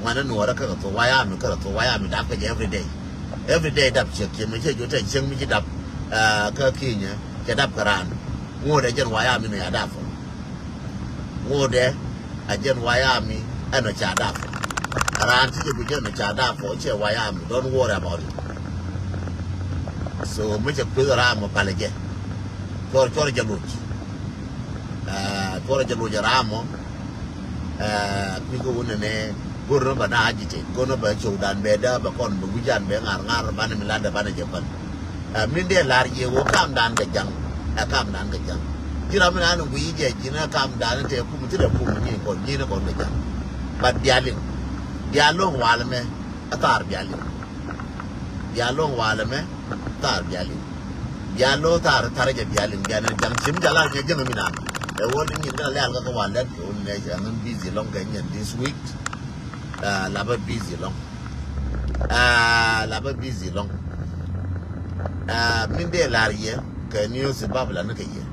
Ŋuɛnɛ nuɔɔrɛ kä kɛ thuɔ̱k wayami kä kɛ thuɔ̱k wayami dap kɛ jɛ every day. Every day dap ciek ciek mi ciɛ jɔ tɛ cieŋ mi ji̱ dap. Ɛ kä kinyɛ cɛ dap kɛ raan. Ŋuɔ̱t ɛ jɛn wayami ni a dap. Ŋuɔ̱tdɛ a jɛn wayami ɛn ɔ ca dap. Raan ti jɛ guic ɛn ɔ ca dap ɔ cɛ wayami, don't worry about it. So mi cɛ kueth ram ɔ palɛ jɛ. Cuɔr cuɔr jɛ loc. Ɛ cuɔr jɛ loc ram ɔ. Ɛ kui̱ kä wun nɛnɛ go̱r nɔ bɛ na agitate, go̱r nɔ bɛ cowdan bɛ dä bɛ kɔn bɛ wi̱can bɛ ŋa̱r ŋa̱r banɛ mi latdɛ banɛ jɛ päl. Ɛ min dee lar yɛ wä kamdan kɛ ja̱ŋ. Ɛ kamdan kɛ ja̱ŋ. Ji̱ ram mi nan guic jɛ ji̱n ɛ kamdan tɛ kum ti dɛ kum ni kɔn ji̱n kɔn kɛ ja̱ŋ. But bia liŋ. Bia lo̱ŋ wal mɛ. Ɛ thar bia liŋ. Bia lo̱ŋ wal mɛ. Thar bia liŋ. Bia lo̱ thar thar jɛ bia liŋ bia ni ja̱ŋ cim ja̱ lar nyɛ ja̱ŋ mi nan. Ɛ wä ni nyin kɛ lɛl kɛ kɛ wal lɛt kɛ wä ni nɛ ja̱ŋ in busy lɔŋ kɛ nyɛn this week. Ɛ la bä busy lɔŋ. Ɛ la bä busy lɔŋ. Ɛ min dee lar yɛ kɛ news in Babylon ni kɛ yɛ.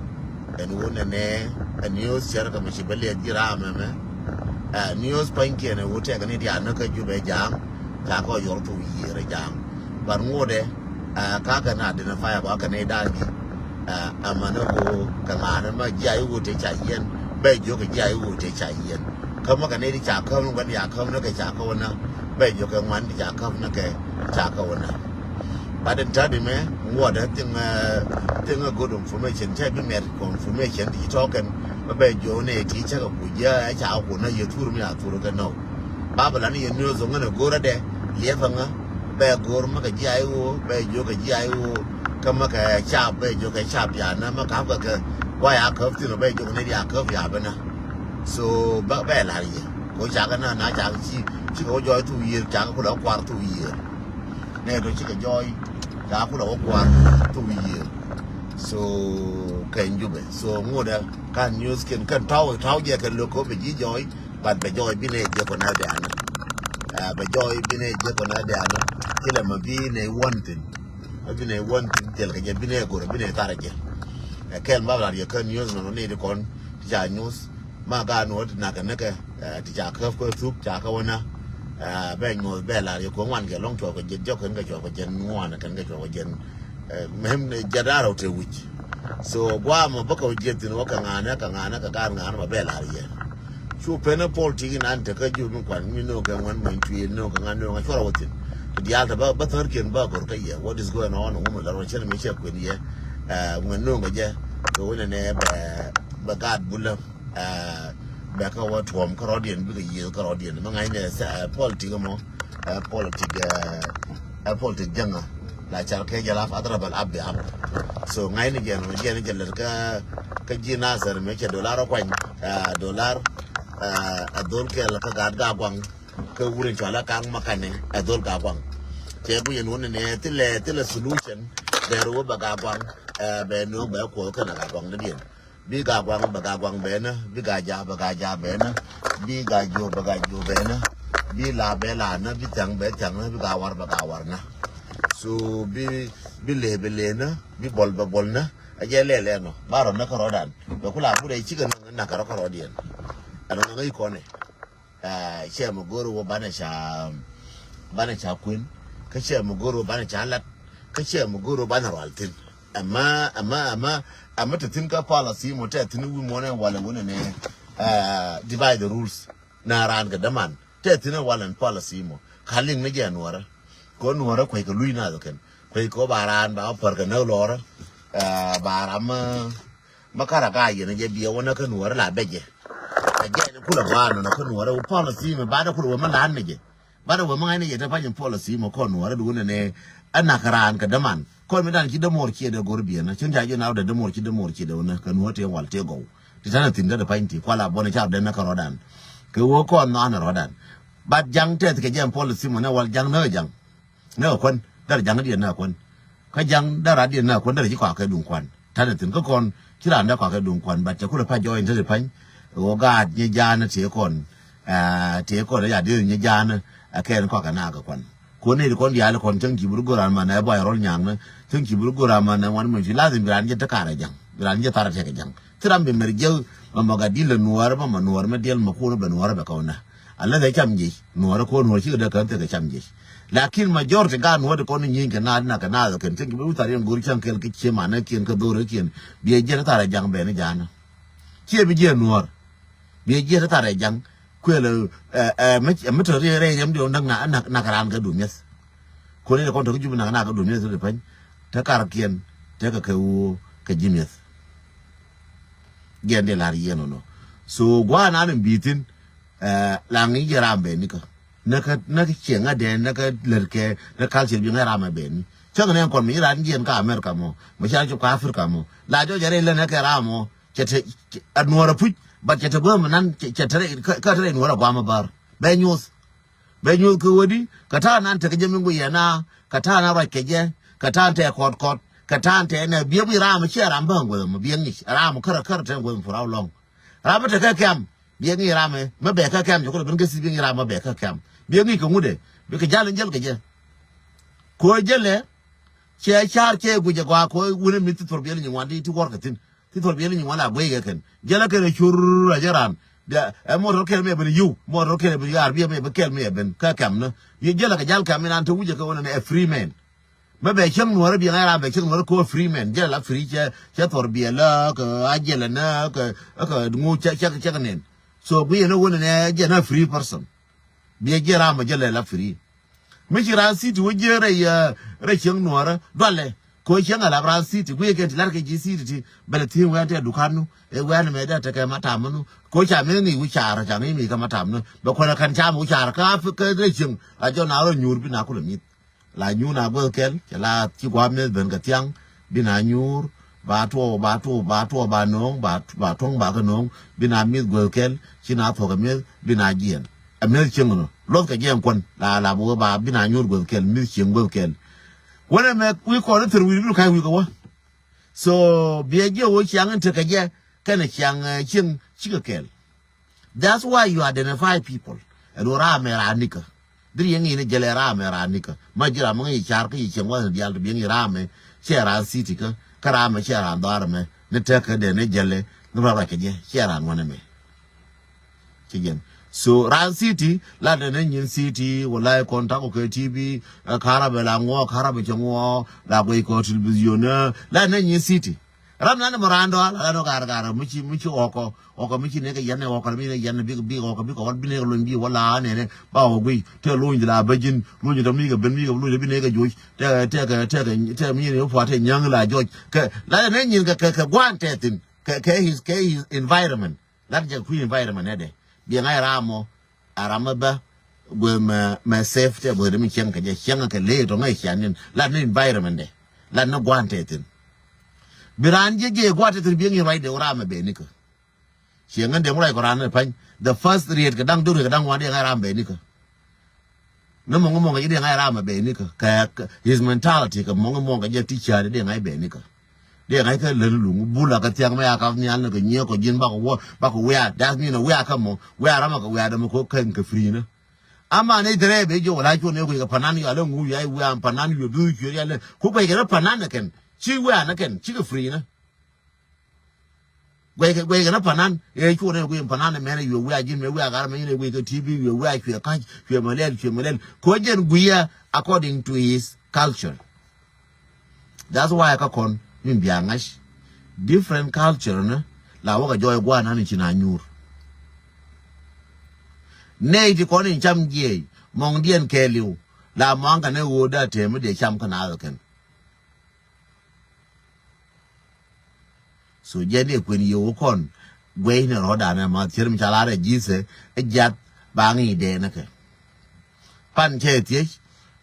Ɛn wun nɛnɛ ɛ news cɛr kɛ mi ci bä liɛth ji̱ ram ɛmɛ. Ɛ news pa̱nykiɛn ɛ wun tɛk ni diaal ni kä Jubɛ ja̱a̱ŋ. Ca kɔ yɔr thok yiëër ɛ ja̱a̱ŋ. But ŋotdɛ ɛ kakɛ na identify kɔ akɛ ni da̱a̱n ji̱. Ɛ ɛmɛ ni ɣöö kɛ ŋa̱a̱n ɛmɛ ji̱ a i̱ ɣöö tëë ca yiɛn bɛ jiök kɛ ji̱ a i̱ ɣöö tëë ca yiɛn. Kä mɛ kɛ nɛy ti ca käm ni gua̱n ya käm ni kɛ ca kä wä nä. Bɛ jiök kɛ ŋuan ti ca käm ni kɛ ca kä wä nä. But in tadi mɛ ŋuɔdɛ thing, thing a good information cɛ bi mɛt kɛ information ti ci tɔɔkɛn. Bɛ bɛ jiök nɛy ti cä kɛ kuc jɛ ɛ ca kɛ kun nä yɛ thur mi a thur kɛ nɔ. Babylon yɛ news ŋän a go̱r adɛ liɛpɛ ŋä. Bɛ go̱r mi kɛ ji̱ a i̱ ɣöö bɛ jiök kɛ ji̱ a i̱ ɣöö. Kä mi kɛ cap bɛ jiök kɛ cap ya nä mi kap kɛ kɛ guay a käp thin bɛ jiök nɛy ti a käp ya bä nä. So bä bɛ lar yɛ ko cakɛ na na cakɛ ci cikɛ wä jɔɔy thuk yiëër cakɛ kulɛ wä kuar thuk yiëër. Nɛ tɔ cikɛ jɔɔy cakɛ kulɛ wä kuar thuk yiëër. So kɛny Jubɛ so ŋotdɛ kan news kiɛn kɛn tɔw tɔw jɛ kɛn lo̱k ko bɛ ji̱ jɔɔy. But bɛ jɔɔy bi nɛ jɛ kɔ na dɛ̈ɛ̈n. Bɛ jɔɔy bi nɛ jɛ kɔ na dɛ̈ɛ̈n. Cilɛ ma bi nɛ wän thin. Bi nɛ wän thin thil kɛ jɛ bi nɛ go̱r bi nɛ thar jɛ. Ɛ kɛl ma lar yɛ kä news nɔ ni di kɔn ti ca news. Ma ga nuɔ ti nak kɛ näkɛ ti ca käp kä thuk ca kä wänä. Bɛ nyuɔth bɛ lar yɛ kuɔ̱ŋ wan kɛ lɔŋ cuɔp kɛ jɛn jɔk kɛn kɛ cuɔp kɛ jɛn ŋuan kɛn kɛ cuɔp kɛ jɛn. Mɛm jɛ da̱r rɛw te wi̱c. So guamɔ bä kɛ wä jiɛth thin wä kɛ ŋa̱nɛ kɛ ŋa̱nɛ kɛ gaat ŋa̱nɛ ma bɛ lar yɛ. Cu pen ɛ politik in an te kä jur mi kuan mi no̱o̱ŋ kɛ ŋuan mɔny tuil no̱o̱ŋ kɛ ŋa̱n no̱o̱ŋ a cuarɛ wä thin. Kɛ diaal te bä bä thär kiɛn bä gor kä yɛ what is going on ŋu mi la ruɔ̱n cɛn mi cɛ kuën yɛ. Ŋuɛn no̱o̱ŋ kɛ jɛ kɛ wä nɛnɛ bɛ bɛ gaat bulä. Bɛ kä wä tuɔm kä rɔ̱diɛn bikɛ yiëth kä rɔ̱diɛn mi ŋa̱cnɛ politik mɔ. Politik. Ɛ politik jäŋä la car kɛ jɛ la fath rɛ bɛ la biap. So ŋa̱cni jɛn mɛ jɛn jɛ lɛt kä kä ji̱ Nasir mɛ cɛ dolar kuany. Dolar ɛ dhol kɛl kä gat ga guaŋ kä wur in cɔal a kaŋ ma kani ɛ dhol ga guaŋ. Cɛ ku yɛn wun ni nɛ thilɛ thilɛ solution. Bɛ ru bɛ ga guaŋ. Bɛ nu bɛ kuɔ kɛn ga guaŋ ni diɛn. Bi ga guaŋ bɛ ga guaŋ bɛ ni bi ga ja bɛ ga ja bɛ ni. Bi ga jo bɛ ga jo bɛ ni. Bi la bɛ la ni bi thiaŋ bɛ thiaŋ ni bi ga war bɛ ga war ni. So bi bi le bɛ le ni bi bɔl bɛ bɔl ni. A jɛ lɛ lɛ nɔ ba rɔ ni kɛ rɔ dan bɛ ku la bu dɛ cikɛ ni na kɛ rɔ kɛ rɔ diɛn. Ɛn nɔ ni kɔnɛ. Cɛ mɛ go̱o̱r wä banɛ ca banɛ ca kuën. Kä cɛ mɛ go̱o̱r wä banɛ ca lat. Kä cɛ mɛ go̱o̱r wä banɛ rual thi̱n. Ɛmɛ ɛmɛ ɛmɛ ɛmɛ te thi̱n kä policy mɔ tɛ thi̱n wi̱i̱ muɔnɛ walɛ wunɛ ni divide the rules. Na raan kɛ däman tɛ thi̱n walɛ policy mɔ ka liŋ ni jɛ nuɔrä. Kɛ nuɔrä kuec kɛ luc nath kɛn kuec kɛ ba raan ba pär kɛ näk lɔrä. Ba ram mɛ kara ka yɛn jɛ biɛ wä nä kä nuɔrä la bɛ jɛ. Ɛ jɛ ni kulɛ ba nɔ nä kä nuɔrä wä policy mɛ ba dɛ kulɛ wä mɛ lan ni jɛ. Ba dɛ wä mɛ ŋa̱c ni jɛ te pany policy mɛ kɔ nuɔrä duun ni ɛ nak raan kɛ däman kɔn mi dan ci dämor ciɛ dɛ gor biɛ nä cin ca jɛ na wä dɛ dämor ci dämor ciɛ dɛ wä nä kä nuɔrä te wal te gɔw. Ti tanɛ thi̱n kä dɛ pany ti kuala bɔnɛ ca dɛ nä kä rɔdan. Kɛ wä kɔn nɔ an rɔdan. Bat jaŋ tɛth kɛ jɛ policy mɛ nɛ wal jaŋ nä jaŋ. Nɛ kɛ kuan dɛr jaŋ diɛn nɛ kɛ kuan. Kä jaŋ dɛr a diɛn nɛ kɛ kuan dɛr ci kɔakɛ duŋ kuan. Tanɛ thi̱n kä kɔn ci raan dɛr kɔakɛ duŋ kuan bat cɛ kulɛ pa jɔɔny te ti pany. Ɣöö gaat nyɛ jaanä tëë kɔn. Tëë kɔn ya diɛn nyɛ jaanä. Ɛ kɛn kɔakɛ na kɛ kuan. Kuɔn ni ti kɔn diaal kɔn cäŋ ci bi ru go̱r raan manɛ buay rɔl nyaŋnä. Cäŋ ci bi ru go̱r raan manɛ wan mɛ ci lazim bi raan jɛ te karɛ jaŋ bi raan jɛ tharɛ tɛkɛ jaŋ. Thil ram bi mɛr jiäk mɛ mɔ gat dilɛ nuɔɔr mɛ mɔ nuɔɔr mɛ diɛl mɛ kuɔn bɛ nuɔɔr bɛ kɔn nä. Alɛ thɛ cam jiec nuɔɔr kɔn nuɔɔr cikɛ dee kän thɛ kɛ cam jiec. Lakin majority gaat nuɔɔr ti kɔn nyieny kɛ naath nak kɛ naath kɛn cieŋ bi wuthaar yɛn go̱o̱r cäŋ kɛl kä cie manä kiɛn kä dho̱rä kiɛn. Biɛ jiɛt tharɛ jaŋ bɛn ja̱a̱nä. Ciɛ bi jiɛt nuɔɔr. Biɛ jiɛt tharɛ jaŋ kuël ɛ ɛ mi tɔ riɛk rɛy riɛm diɔn däk nak nak raan kɛ du miɛth. Kɔn ni kɔn tɔ kä jup nak nak kɛ du miɛth ti pany. Te karkiɛn te kɛ kɛ wu kɛ ji̱ miɛth. Gɛn dee lar yɛn ɔnɔ. So gua̱a̱ nan in bi̱i̱ thi̱n. Laŋ i̱ jɛ ram ben nikä. Näkä näkä cieŋ adɛn näkä lät kɛ näkä culture bi ŋa̱ ram a ben ni. Cäŋ nɛ kɔn mi ran jiɛn kä America mɔ mɔ ca cop kä Africa mɔ. La jɔc a rɛy lät näkɛ ram mɔ cɛ te a nuɔr a puc. But cɛ te guäm nan cɛ te rɛy kä te rɛy nuɔr a guam a bär. Bɛ nyuɔth. Bɛ nyuɔth kɛ wädi kɛ ta̱a̱ nan tekɛ jɛ mi guiyɛ na kɛ ta̱a̱ nan ruac kɛ jɛ kɛ ta̱a̱ tɛ kɔt kɔt kɛ ta̱a̱ tɛ nɛ biɛ bi ram ciɛ ram bä guäm biɛ ŋic ram kärä kärä tɛ guäm for how long. Ram mi tekɛ kɛm biɛ ŋic ram mi mɛ bɛ kä kɛm jɛ kulɛ ben kä si biɛ ŋic ram mɛ bɛ kä kɛm biɛ ŋic kɛ ŋudɛ bi kɛ jal in jäl kɛ jɛ. Kɛ ɣöö jälɛ cɛ car cɛ guic ɛ gɔaa kɛ ɣöö wunɛ mi ti thor biɛl nyin wan di ti wär kɛ thi̱n. Ti thor biɛl nyin wan la guic kɛ kɛn jälɛ kɛn ɛ cur a jɛ ran. Ɛ motor kɛl mi ɛ ben yiw motor kɛl mi ɛ ben yaar biɛ mi ɛ ben kɛl mi ɛ ben kä kɛm ni. Yɛ jälɛ kɛ jal kɛm mi nan te wicɛ kɛ ɣöö nɛn ɛ free man. Mɛ bɛ cäŋ nuɔrä biɛ ŋa̱c ram bɛ cäŋ nuɔrä kɛ ɣöö free man jälɛ la free cɛ cɛ thor biɛl la kɛ a jälɛ nä kɛ kɛ ŋu cɛ cɛ kɛ nɛn. So guic ɛn ɛ ɣöö nɛn ɛ jɛ nä free person. Biɛ jiɛ ram mɔ jɛ lɛ la free. Mi ci ran city wä jiɛ rɛy rɛy cieŋ nuɔrä dualɛ. Ko cieŋ a lap ran city guiɛ kɛn ti lar kɛ ji̱ city ti bɛlɛ thi̱i̱ŋ wɛn tɛ dukan nu ɛ wɛn mɛ dɛ tekɛ matam nu. Ko ca mi ŋi̱i̱c wi̱c car ca ŋi̱i̱c mi kɛ matam nu bɛ kuɛn a kɛn cam wi̱c car kä rɛy cieŋ a jɔ na rɔ nyuur bi na kulɛ mi̱th. La nyuur na guäth kɛl cɛ la ci gua̱a̱p meth ben kɛ thiaŋ. Bi na nyuur ba tuɔɔk ba tuɔɔk ba tuɔɔk ba no̱o̱ŋ ba tuɔ̱ŋ ba kä no̱o̱ŋ. Bi na mi̱th guäth kɛl ci na thuɔ̱k ɛ mi̱th bi na jiɛn. Ɛ mi̱th cieŋ nɔ luɔth kɛ jiɛn kuän la la bi wä ba bi na nyuur guäth kɛl mi̱th cieŋ guäth kɛl. Wänɛ mɛ wi̱i̱ kɔn i̱ thir wi̱i̱ bi ka̱c wi̱i̱ kɛ wä. So biɛ jiɛ wä ciaŋ in tekɛ jɛ kɛnɛ ciaŋ cieŋ cikɛ kɛl. That's why you identify people. Ɛn ɣöö raamɛ raan nikä. Diri yɛn ŋi̱i̱n jɛlɛ raamɛ raan nikä. Ma ji̱ ram mi ŋi̱i̱c car kä yi cieŋ wath ni diaal ti bi yɛn ŋi̱i̱c raamɛ. Ciɛ raan city kä kä raamɛ ciɛ raan dhɔaar ɛmɛ ni tek kä dee ni jɛlɛ ni rɔɔd ruac kɛ jɛ ciɛ raan wanɛ mɛ. Ci jɛn so raan city la dee ni nyin city wala kɔn takɔ kɛ T V. Karabɛ la ŋuɔ karabɛ cɛ ŋuɔ la guic kɔ television la ni nyin city. Ram nan mɔ raan dɔ̱a̱l ran ɔ gaar gaar mi ci mi ci ɣɔkɔ ɣɔkɔ mi ci nekɛ yɛn ɣɔkɔ mi nekɛ yɛn bik bik ɣɔkɔ bik ɣɔkɔ bi nekɛ lony bi wala nɛnɛ ba ɣɔkɔ guiy tɛ lony di la bä ji̱n lony tɔ mi kɛ ben mi kɛ lony tɔ bi nekɛ joc tɛ tɛ kɛ tɛ kɛ tɛ mi ni pua̱t tɛ nyäŋ la jɔc kɛ la nɛ nyin kɛ kɛ kɛ gua̱a̱n tɛ thin kɛ kɛ his kɛ his environment. Lat jɛ kui̱ environment nɛ dɛ biɛ ŋa̱c ram mɔ. A ram mi bä guɛ mɛ mɛ safe tɛ guɛ mi cieŋ kɛ jɛ cieŋ kɛ lee tɔ ŋäc cian nin lat ni environment dɛ. Lat ni gua̱n tɛ thin. Bi raan jɛ jɛ gua̱n tɛ thin biɛ ŋi̱n ruac dee wä ram mɛ bɛ nikä. Cieŋ ŋän dee ŋurai kɔ raan ni pa̱ny the first riet kɛ da̱ŋ duk riet kɛ da̱ŋ wan dee ŋa̱c ram bɛ nikä. Ni mɔŋ mɔŋ kɛ jɛ diɛ ŋa̱c ram a bɛ ni kä kɛ his mentality kɛ mɔŋ mɔŋ kɛ jɛ ti cari diɛ ŋa̱c bɛ ni kä. Diɛ ŋa̱c kä lät luŋ bula kɛ thiaŋ mɛ ya kap nhial ni kɛ nyiɛ kɔ ji̱n bakɔ wä bakɔ wia. That mean wia kä mɔ wia ram a kɛ wia dɛ mɔ kɔ kɛn kɛ free ni. Ama ni dɛrɛ bɛ jɛ wala cuɔ ni kui̱ kɛ panan yɔ alɛ ŋu ya wia panan yɔ du cuɛ ya lɛ ku kui̱ kɛ ni panan kɛn ci wia ni kɛn ci kɛ free ni. Guɛy kɛ guɛy kɛ na panan ɛ cuɔ nɛ guɛy panan mɛn ɛ yuɛ wiaa ji̱n mɛ wiaa gar mɛ nyinɛ guɛy kɛ T V yuɛ wiaa cuɛ ka̱c cuɛ mɛ lɛl cuɛ mɛ lɛl kɔ jɛn guiya according to his culture. That's why kä kɔn min bia ŋa̱c different culture ni la wä kɛ jɔɔy gua̱a̱ nan ci na nyuur. Nɛy ti kɔn in cam jiɛy mɔŋdiɛn kɛɛliw la mɔaŋ kɛ nɛ ɣöö da tëë mi dee cam kä na ɣä kɛn. So jɛn i̱ kuën yio̱w kɔn guɛy ni rɔ̱dan ɛmɔ thier mi ca lar ɛ ji̱thɛ ɛ jiath ba ŋi̱i̱c dee ni kɛ. Pan cɛ thiec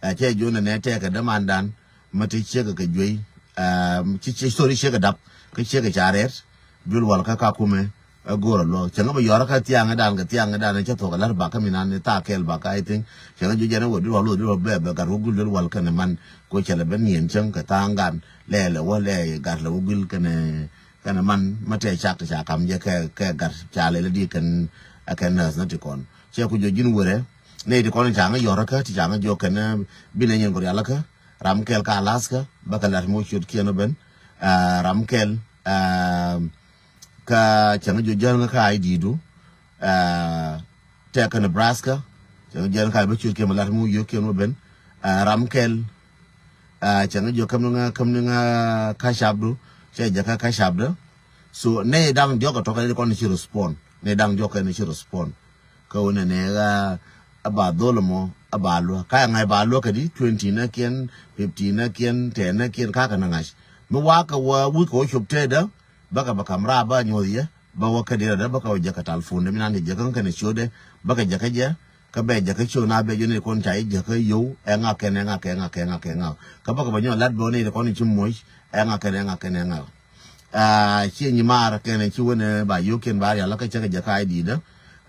ɛ cɛ juɔ̱n ɛnɛ tɛkɛ dämandan mi ti ciekɛ kɛ juey ɛ ci ci thori ciekɛ dap kä ciekɛ ca rɛt. Duel wal kä kakumɛ ɛ go̱o̱r ɛ luɔk cɛ ŋä bä yɔrä kä thiaŋädan kɛ thiaŋädan cä thok ɛ la̱t bakä mi nan ni thaa kɛɛl bakä I think cɛ ŋä juɔ̱n jɛn ɛ wä duel wal wä duel wal bɛ bɛ gat wä gul duel wal kɛnɛ man. Ko cɛ lɛ ben niɛn cäŋ kɛ tha̱a̱ŋ gan lɛ lɛ wä lɛ gat lɛ wä guil kɛnɛ kɛnɛ man ma tɛ cak ti ca kam jɛ kɛ kɛ gat ca lɛ lɛ di kɛn ɛ kɛn nurse na ti kɔn cɛ ku jɔ ji̱n wërɛ. Nɛ ti kɔn ca ŋä yɔrä kä ti ca ŋä jɔ kɛn bi nɛ nyin kɔ rial kä ram kɛl ka Alaska bä kɛ lat mo ciöt kiɛn ben ram kɛl. Ka cäŋ jɔ jäl ŋä ka I D du tɛk kä Nebraska. Cäŋ jɛ ni ka bä ciöt kiɛn bä lat mi wä yio̱k kiɛn wä ben ram kɛl. Cäŋ jɔ käm ni ŋä käm ni ŋä ka cap du cɛ jɛ kä ka cap dä. So nɛ daŋ diɔk a tɔk kɛ ni kɔn ni ci respond nɛ daŋ diɔk kɛ ni ci respond. Kä wä nɛ nɛ ɣä a ba dhol mɔ a ba luä ka ŋa̱c ba luä kɛ di twenty nä kiɛn fifty nä kiɛn ten nä kiɛn ka kɛ ni ŋa̱c. Mi wa kɛ wä wi̱c kɛ wä cop tëë dä bä kɛ bä kam raa bä nyuɔth yɛ. Bä wä kä diɛt adä bä kä wä jäkä talpon dɛ mi nan jɛ jäkä kɛnɛ ciötdɛ bä kɛ jäkä jɛ. Kä bɛ jäkä ciöt na bɛ jɛ ni kɔn ca jɛ jäkä yow ɛ ŋa kɛn ɛ ŋa kɛ ŋa kɛ ŋa kɛ ŋa. Kä bä kɛ bä nyɔ lat bä ni kɔn ci moc ɛ ŋa kɛn ɛ ŋa kɛn ɛ ŋa. Aa ci nyi maar kɛnɛ ci wänɛ ba yokiɛn ba rial kä cɛ kɛ jäkä I D dä.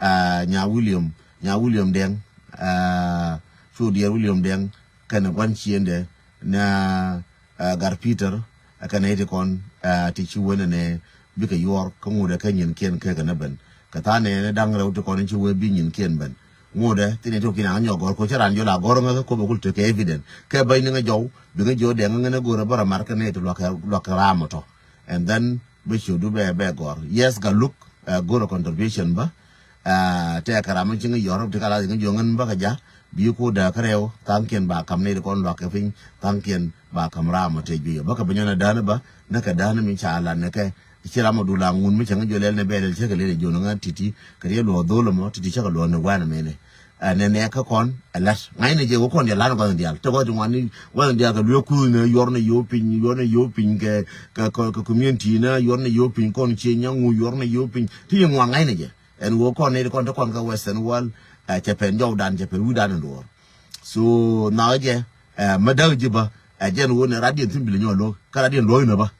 Aa nya William nya William Dɛŋ. Aa cu diɛɛr William Dɛŋ kɛnɛ gua̱n ciëndɛ na Ɛ, Gat Peter, ɛ, kɛnɛ iti kɔn, ɛ, ti ci wen ɛnɛ bikɛ yuɔr kä ŋut ɛ kä nyin kiɛn kɛ kɛ nɛ ben. Kɛ tha̱a̱ŋ nɛ ni da̱ŋ rɛw ti kɔn ci wee bi nyin kiɛn ben. Ŋut ɛ thin ɛ ti wä kiɛn aŋä nyɔk gɔr ko cä ran jɔl a gɔr ŋä kä kop ɛ kul tekɛ evident. Kɛ bäny ni ŋä jɔw, bi ŋä jiɔ dɛŋ ŋä ŋä go̱r ɛ bä rɛ mar kä nɛ ti luak kɛ, luak kɛ ram ɔ tɔ. And then bä ciötdu bɛ, bɛ gɔr. Yes, Gat Luk, ɛ, go̱r ɛ contribution bä. Ɛ, tɛkɛ ram mi ci ŋä yɔr ti ka la ŋä jiɔ ŋän bä kɛ ja. Bi ku dä kä rɛw, tha̱a̱ŋkiɛn ba kam nɛ ti kɔn luak kɛ piny, tha̱a̱ŋkiɛn ba kam ram ɔ te juey ɔ bä kɛ bi nyɔn a dään bä ni kɛ dään mi ca lat ni kɛ. Ci ram ɔ dul a ŋun mi cäŋ jɔ lɛl ni bɛl cä kɛ lɛl jɔ ni ŋa̱n titi kɛ riɛ luɔ dhol mɔ titi cä kɛ luɔ ni wɛn mɛnɛ. Ɛ nɛ nɛ kä kɔn ɛ lat ŋa̱c ni jɛ wä kɔn jɛ lat ni gua̱th dial te gua̱th ti ŋuan ni gua̱th dial kɛ luɛ kuth ni yuɔr ni yo̱o̱ piny yuɔr ni yo̱o̱ piny kɛ kɛ kɛ community ni yuɔr ni yo̱o̱ piny kɔn cie nyaŋu yuɔr ni yo̱o̱ piny ti yɛ ŋuan ŋa̱c ni jɛ. Ɛn ɣöö kɔn nɛy ti kɔn te kɔn kä Western world, ɛ, cɛ pɛn jɔwdan cɛ pɛn wi̱dan in duɔ̱ɔ̱r. So nhɔakä jɛ, ɛ, mä däk ji̱ bä, ɛ, jɛn ɣöö nɛ radiɛn thi̱n bilɛ nyɔk luäk kä radiɛn luäk inä bä.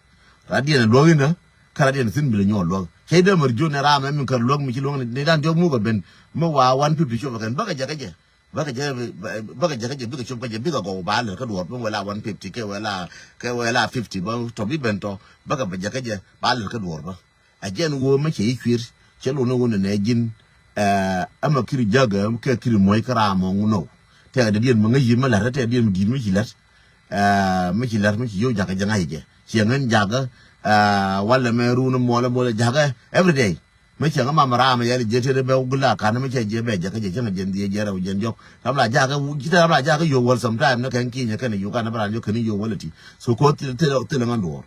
Radiɛn luäk inä kä radiɛn thi̱n bilɛ nyɔk luäk. Cɛ dee mär jiön nɛ ram ɛ min kär luäk mi ci luäk ni dan diɔk muk ɛ ben mi wa one fifty cop ɛ kɛn bäkɛ jɛ kä jɛ. Bäkɛ jɛ bäkɛ jɛ kä jɛ bikɛ cop kä jɛ bikɛ gɔw ba lät kä duɔ̱ɔ̱r bä wɛla one fifty kɛ wɛla kɛ wɛla fifty bä tɔ bi ben tɔ bäkɛ bä jɛ kä jɛ ba lät kä duɔ̱ɔ̱r bä. A jɛn ɣöö mä cɛ i̱ cuir cɛ lon ni ɣöö nɛ nɛ ji̱n. Ɛ, ɛmɛ kiri jägɛ kɛ kiri muɔ̱c kä ram mɔ ŋun nɔw. Tɛk dee diɛn mi ŋäc yi mi la̱t tɛk diɛn mi di̱i̱t mi ci la̱t. Ɛ, mi ci la̱t mi ci yio̱w jakä jɛ ŋa̱c jɛ ciɛ ŋän jakä. Ɛ, walɛ mɛ run muɔlɛ muɔlɛ jakä every day. Mi cɛ ŋä mam ram yɛl jɛ tëë bɛ gula kan mi cɛ jɛ bɛ jakä jɛ cɛ ŋä jɛn dhiɛ jɛ rɛw jɛn jɔk ram la jakä ci tɛ ram la jakä yio̱w wäl sometime ni kɛn kinyɛ kɛn yio̱w kan bɛ ran jɔk kɛn yio̱w wäl ti. So ko thil thil thil ŋän duɔ̱ɔ̱r.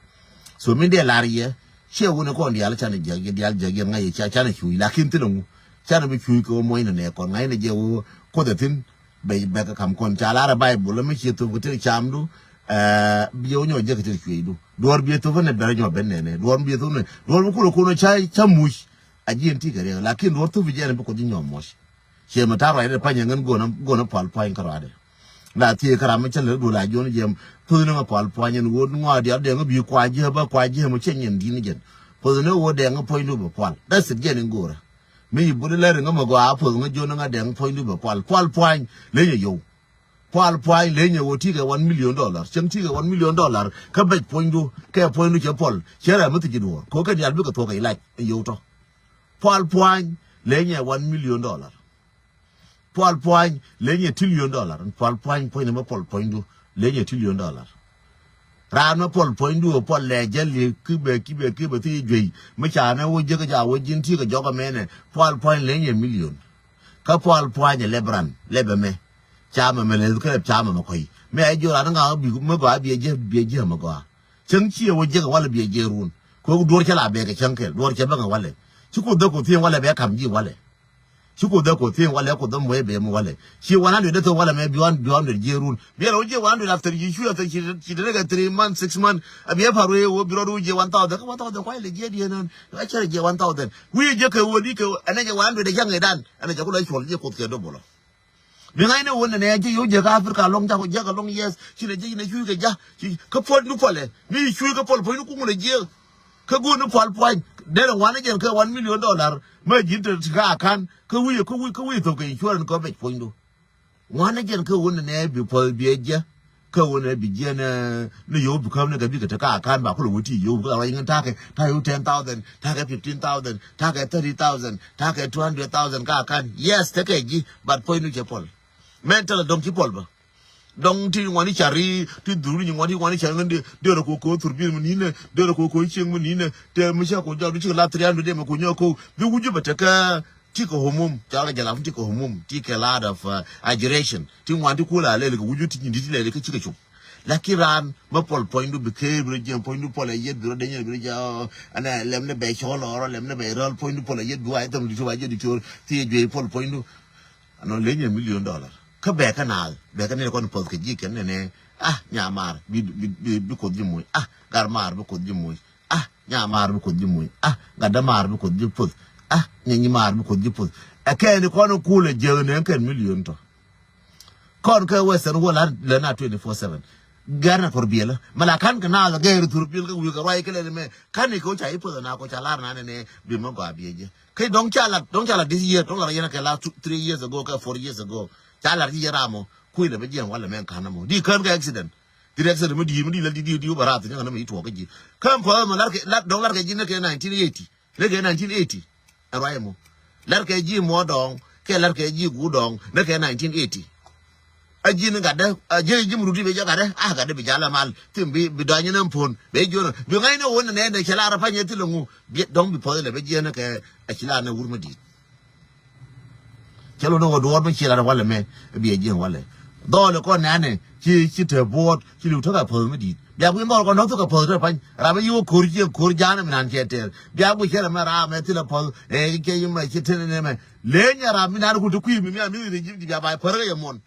So min dee lar yɛ ciɛ wun kɔn dial canɛ jɛ dial jɛ yɛn ŋa̱c yɛ canɛ cuuc lakin thilɛ ŋu. Canɛ bi cuuc kɛ wä muɔ̱c nɛ nɛ kɔn ŋa̱c nɛ jɛ wä kuoth ɛ thin. Bɛ bɛ kɛ kam kɔn ca lar ɛ Baibul mi ciɛ thop kɛ tek camdu. Ɛ, bi yɛ wä nyɔ jɛ kɛ tek cuucdu duɔ̱ɔ̱r bi yɛ thop nɛ bɛrɛ nyɔ ben nɛ nɛ duɔ̱ɔ̱r bi yɛ thop nɛ duɔ̱ɔ̱r bi kulɛ kun ca ca muc. A jiɛn ti kɛ riɛk lakin duɔ̱ɔ̱r thop bi jɛ nɛ bi kuoth ji̱ nyɔ muɔ̱c. Ciɛ mi ta̱a̱ ruacdɛ pa̱ny ɛŋän go̱o̱nä go̱o̱nä pual pua̱ny kärɔadɛ. La thiee käram mi cä lɛ duɔl a jiɔn jiɛm. Puthni ŋä pual pua̱ny ɛn ɣöö ŋɔaadial dɛŋ bi kua jiɛ bä kua jiɛ mi cä nyin di̱n jɛn. Puthni ɣöö dɛŋ puɔ̱nydu bɛ pual. That's it jiɛn in go̱o̱rä. Mi yi buni lɛr in ŋä mɛ gɔaa puth ŋä jiɔn ŋä dɛŋ puɔ̱nydu bɛ pual. Pual pua̱ny leny ɛ yow. Pual puany lenyɛ wä tikɛ one million dollar. Cäŋ tikɛ one million dollar kä bɛc puɔ̱nydu kɛ puɔ̱nydu cɛ puɔl cɛ rɛ mi thi̱ci duɔ̱ɔ̱r kɛ kɛ diaal bikɛ thuɔ̱k kɛ ilac in yio̱w tɔ. Pual puany lenyɛ one million dollar. Pual puany lenyɛ trillion dollar. Pual puany puɔ̱ny ni mɛ puɔl puɔ̱nydu lenyɛ trillion dollar. Raan mɛ puɔl puɔ̱nydu ɛ puɔl lɛ jɛ li kibɛ kibɛ kibɛ thi juey mi ca nɛ wä jek ja wä ji̱n ti kɛ jɔk ɛmɛnɛ. Pual puany lenyɛ million. Kä pual puany ɛ lɛp ran lɛp ɛmɛ. Ca mɛ mɛ lɛ kɛ lɛp ca mɛ mɛ kɔy mɛ ɛ jiɔ ran ŋa bi mɛ gɔaa biɛ jɛ biɛ jɛ mɛ gɔaa. Cäŋ ciɛ wä jek walɛ biɛ jɛ run kɛ wä duɔr cɛ la bɛ kɛ cäŋ kɛl duɔr cɛ bä ŋa walɛ. Ci Kuoth dee Kuoth thi̱n walɛ bɛ kam ji̱ walɛ. Ci Kuoth dee Kuoth thi̱n walɛ Kuoth dee muɔc bɛ mi walɛ. Ci one hundred dee thok walɛ mɛ bi one bi one hundred jiɛ run. Biɛ rɛ wä jiɛ one hundred after ji̱ cu after ci ci dee kɛ three months six months. A biɛ par wee wä bi rɔ du jiɛ one thousand kä one thousand kuay lɛ jiɛ diɛ nän. A cɛ rɛ jiɛ one thousand wi̱i̱ jɛ kɛ wä di kɛ wä ɛnɛ jɛ one hundred dee cɛ ŋɛ dan ɛnɛ jɛ ku lɛ cuɔl jiɛ Kuoth kɛ duɔl bɔlɔ. Bi ŋa̱cnɛ wä nɛnɛ ji̱ yo̱w jiäk Africa lɔ̱ŋ jak jiäk lɔ̱ŋ yes. Ci nɛ ji̱ ci nɛ cuc kɛ ja̱ ci kä puɔ̱nydu puɔlɛ mi cuc kä puɔl puɔ̱nydu kuŋ nɛ jiäk. Kä go̱o̱r ni pual puany derɛ ŋuan ni jɛn kɛ one million dollar. Mɛ ji̱n te ti kä akan kä wi̱i̱ kä wi̱i̱ kä wi̱i̱ thok kɛ insurance kɛ bɛc puɔ̱nydu. Ŋuan ni jɛn kä wä nɛnɛ bi puɔl bi ɛ jiäk. Kä wä nɛ bi jiɛn ni yo̱w bi käm ni kɛ bikɛ te ka kan ba kulɛ wä ti yo̱w bi kɛ ruac ŋän takɛ takɛ ten thousand takɛ fifteen thousand takɛ thirty thousand takɛ two hundred thousand ka kan yes tekɛ ji̱. But puɔ̱nydu cɛ puɔl. Mɛn tɛlɛ dɔ̱ŋ ci puɔl bä. Dɔ̱ŋ ti ŋuani car ri ti dhuruni ŋuani ŋuani car ŋän di derɛ ko ko thur bil mi ninɛ derɛ ko ko cieŋ mi ninɛ. Tɛ mi cɛ ko jɔk di ci la three hundred dɛ mɛ ko nyɛ ko bi wuju bɛ tekɛ. Ti kɛ homum ca kɛ jɛ la fun ti kɛ homum ti kɛ lot of agitation ti ŋuan ti kula lɛli kɛ wuju ti nyindi ti lɛli kɛ cikɛ cop. Lakin raan mɛ puɔl puɔ̱nydu bi kee bi rɔ jiɛn puɔ̱nydu puɔl ɛ yet bi rɔ denyɛ bi rɔ jɛ ɛnɛ lɛm ni bɛ cɔl ɔrɔ lɛm ni bɛ rɔl puɔ̱nydu puɔl ɛ yet bi wa ɛ thɛm di cop a jɛ di cor. Thi ɛ juey puɔl puɔ̱nydu. Anɔ lenyɛ million dollar kä bɛ kɛ naath bɛ kɛ nɛn kɔn puɔth kɛ ji̱ kɛn nɛnɛ. Ah nyamar bi bi bi bi Kuoth ji̱ moc ah gar mar bi Kuoth ji̱ moc. Ah nyamar bi Kuoth ji̱ moc ah gatdä mar bi Kuoth ji̱ puɔth. Ah nyɛnyi mar bi Kuoth ji̱ puɔth. Ɛ kɛn kɔn kulɛ jiäk nɛn kɛn million tɔ. Kɔn kɛ western world lɛ na twenty four seven. Gɛr na thor biɛlä mɛ la kan kɛ naath gɛr thor biɛl kɛ wi̱i̱ kɛ ruac kɛ lɛl mɛ. Kan ni kɛ wä ca i̱ puɔth na kɔ ca lar na nɛnɛ bi mɛ gɔaa biɛ jɛ. Kɛ dɔ̱ŋ ca lat dɔ̱ŋ ca lat this year dɔ̱ŋ lat yɛn kɛ last two, three years ago kɛ four years ago. Ca lat ci yɛ ram mɔ kui̱ lɛ bä jiɛn walɛ mɛ ka̱n mɔ di kän kɛ accident. Di accident mɔ di mɔ di lɛ di di di wä bɛ rat ni kän mɔ i̱ tuɔɔk kä ji̱. Kän pä mɔ lar kɛ lat dɔ̱ŋ lar kɛ ji̱ ni kɛ nineteen eighty ni kɛ nineteen eighty. Ɛ ruac mɔ lar kɛ ji̱ mɔ dɔ̱ŋ kɛ lar kɛ ji̱ gu dɔ̱ŋ ni kɛ nineteen eighty. A ji̱n gatdä a ji̱n ji̱ murut i̱ bi jɛ gatdä a gatdä bi jal a mal. Thim bi bi dɔ̱ny ni puɔ̱n bi jiɔn bi ŋa̱cnɛ wä nɛ nɛ cɛ lar a pa̱ny ɛ thilɛ ŋu bi dɔ̱ŋ bi puɔth ilɛ bi jiɛn kɛ. A ci lar nɛ wur mi di̱i̱t. Cɛ lo̱n ni wä duɔ̱ɔ̱r mi ci lar walɛ mɛ bi a jiɛn walɛ. Dhɔl kɔn nɛnɛ ci ci te buɔt ci liw tekɛ puɔth mi di̱i̱t. Bia guiy dhɔl kɔn nɔk thok kɛ puɔth te pa̱ny ram mi yi wä ko̱r jiɛn ko̱r ja̱a̱n mi nan cɛ tɛɛr bia guiy cɛ rɛ mɛ ram mɛ thilɛ puɔth. Ɛ kɛ yi mɛ ci te nɛ mɛ. Lenyɛ ram mi nan ku ti kui̱ mi mi a mi ri ji̱ bia ba puɔth kɛ yɛ muɔn.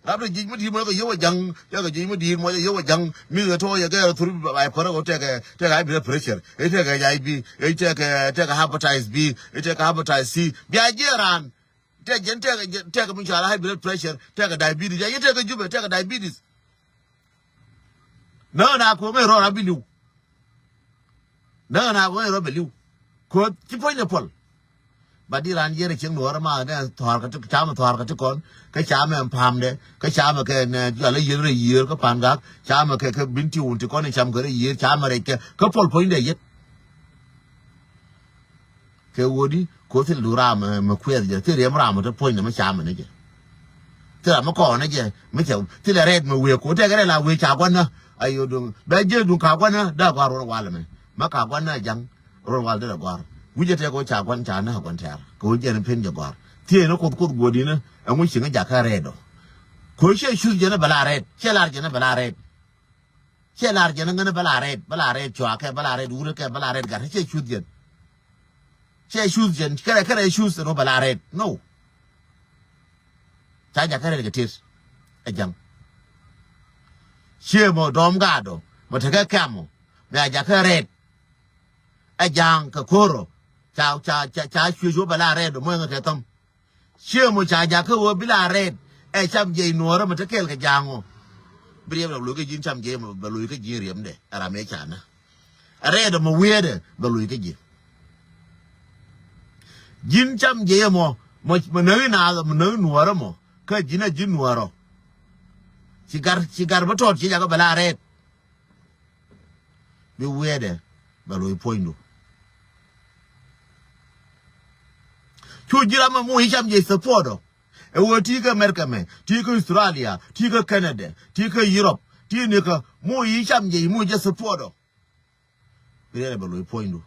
Rap de ji̱c mi di̱i̱t mɔ yɛ kɛ yio̱w a ja̱ŋ yɛ kɛ ji̱c mi di̱i̱t mɔ yɛ yio̱w a ja̱ŋ. Mi kɛ tɔ̱ yɛ kɛ rɛ thur ba pɛr kɛ wä tɛkɛ tɛkɛ high blood pressure. Ɛ tɛkɛ H I V ɛ tɛkɛ tɛkɛ hepatitis B ɛ tɛkɛ hepatitis C. Bia jiɛ ran tɛkɛ jɛn tɛkɛ tɛkɛ mi cɔal high blood pressure tɛkɛ diabetes ya yɛ tɛkɛ jupɛ tɛkɛ diabetes. Nä na kuɔmɛ rɔ rap bi liw. Nä na kuɔmɛ rɔ bi liw. Kuɔth ci puɔ̱nydɛ puɔl. Ba di ran yier cieŋ nuɔɔr ma ne thɔɔr kä ti cam thɔɔr kä ti kɔn kä cam ɛn pamdɛ kä cam kɛ ne jɔl yier rɛ yier kä pan gak cam kɛ kɛ bin ti wun ti kɔn cam kɛ rɛ yier cam rɛ kɛ kä pɔl puɔ̱nydɛ yet. Kɛ wodi ko thil du ram mɛ kuɛth jɛ thil riɛm ram mɛ te puɔ̱nydɛ mɛ cam mɛ ne jɛ. Thil ram mɛ kɔn ne jɛ mɛ cɛ thil rɛt mɛ wee ko tɛk rɛ la wee ca guan na. Ayo duŋ bɛ jɛ duŋ ka guan na da gua ruɔn wal mɛ mɛ ka guan na jaŋ. Rol wal derɛ gɔ̱a̱r wi̱cɛ tɛk ɣöö ca gua̱n ca näk gua̱n tɛ̈r kɛ ɣöö jɛn pen jɛ gɔ̱a̱r. Thiecni kuoth kuoth guɔ̱di̱n ɛŋu cieŋ jakä rɛɛt ɔ. Kɛ ɣöö ciɛ cuth jɛn bɛ la rɛɛt ciɛ lar jɛn bɛ la rɛɛt. Ciɛ lar jɛn ŋän bɛ la rɛɛt bɛ la rɛɛt cuaakɛ bɛ la rɛɛt wurikɛ bɛ la rɛɛt gat ciɛ cuth jɛn. Ciɛ cuth jɛn kɛrɛ kɛrɛ cuth ɛn ɣöö bɛ la rɛɛt no. Ca jakä rɛɛt kɛ tet ɛ ja̱ŋ. Ciɛ mɔ dɔ̱ɔ̱m gaatdɔ mɔ tekɛ kɛm mɔ mɛ a jakä rɛɛt. Ɛ ja̱a̱ŋ kɛ ko̱r ɔ ca ca ca ca cuec wä bɛ la rɛɛt ɔ muɔ̱ŋ kɛ thäm. Cië mɔ ca jakä wä bi la rɛɛt ɛ cam jiɛc nuɔ̱ɔ̱rä mɛ te kɛɛl kɛ ja̱a̱ŋ ɔ. Bi riɛm rɛm lo̱c kä ji̱n cam jiɛc mɔ bɛ lo̱c kä ji̱n riɛmdɛ ɛ ram ɛ ca nä. Ɛ rɛɛt ɔ mɔ wiɛɛdɛ bɛ lo̱c kä ji̱. Ji̱n cam jiɛc mɔ mɔ näk i̱ naath mɔ näk i̱ nuɔ̱ɔ̱rä mɔ kä ji̱n ɛ ji̱n nuɔ̱ɔ̱rä. Ci gar, ci gar bä tɔt ci jakä bɛ la rɛɛt. Bi wiɛɛdɛ bɛ lo̱c puɔ̱nydu. Cu ji̱ ram mɛ mu i̱ cam jɛ support ɔ. Ɛ wee ti kä America mɛ, ti kä Australia, ti kä Canada, ti kä Europe, ti ni kä mu i̱ cam jɛ, mu jɛ support ɔ. Bi rɛɛdɛ bɛ lo̱c puɔ̱nydu.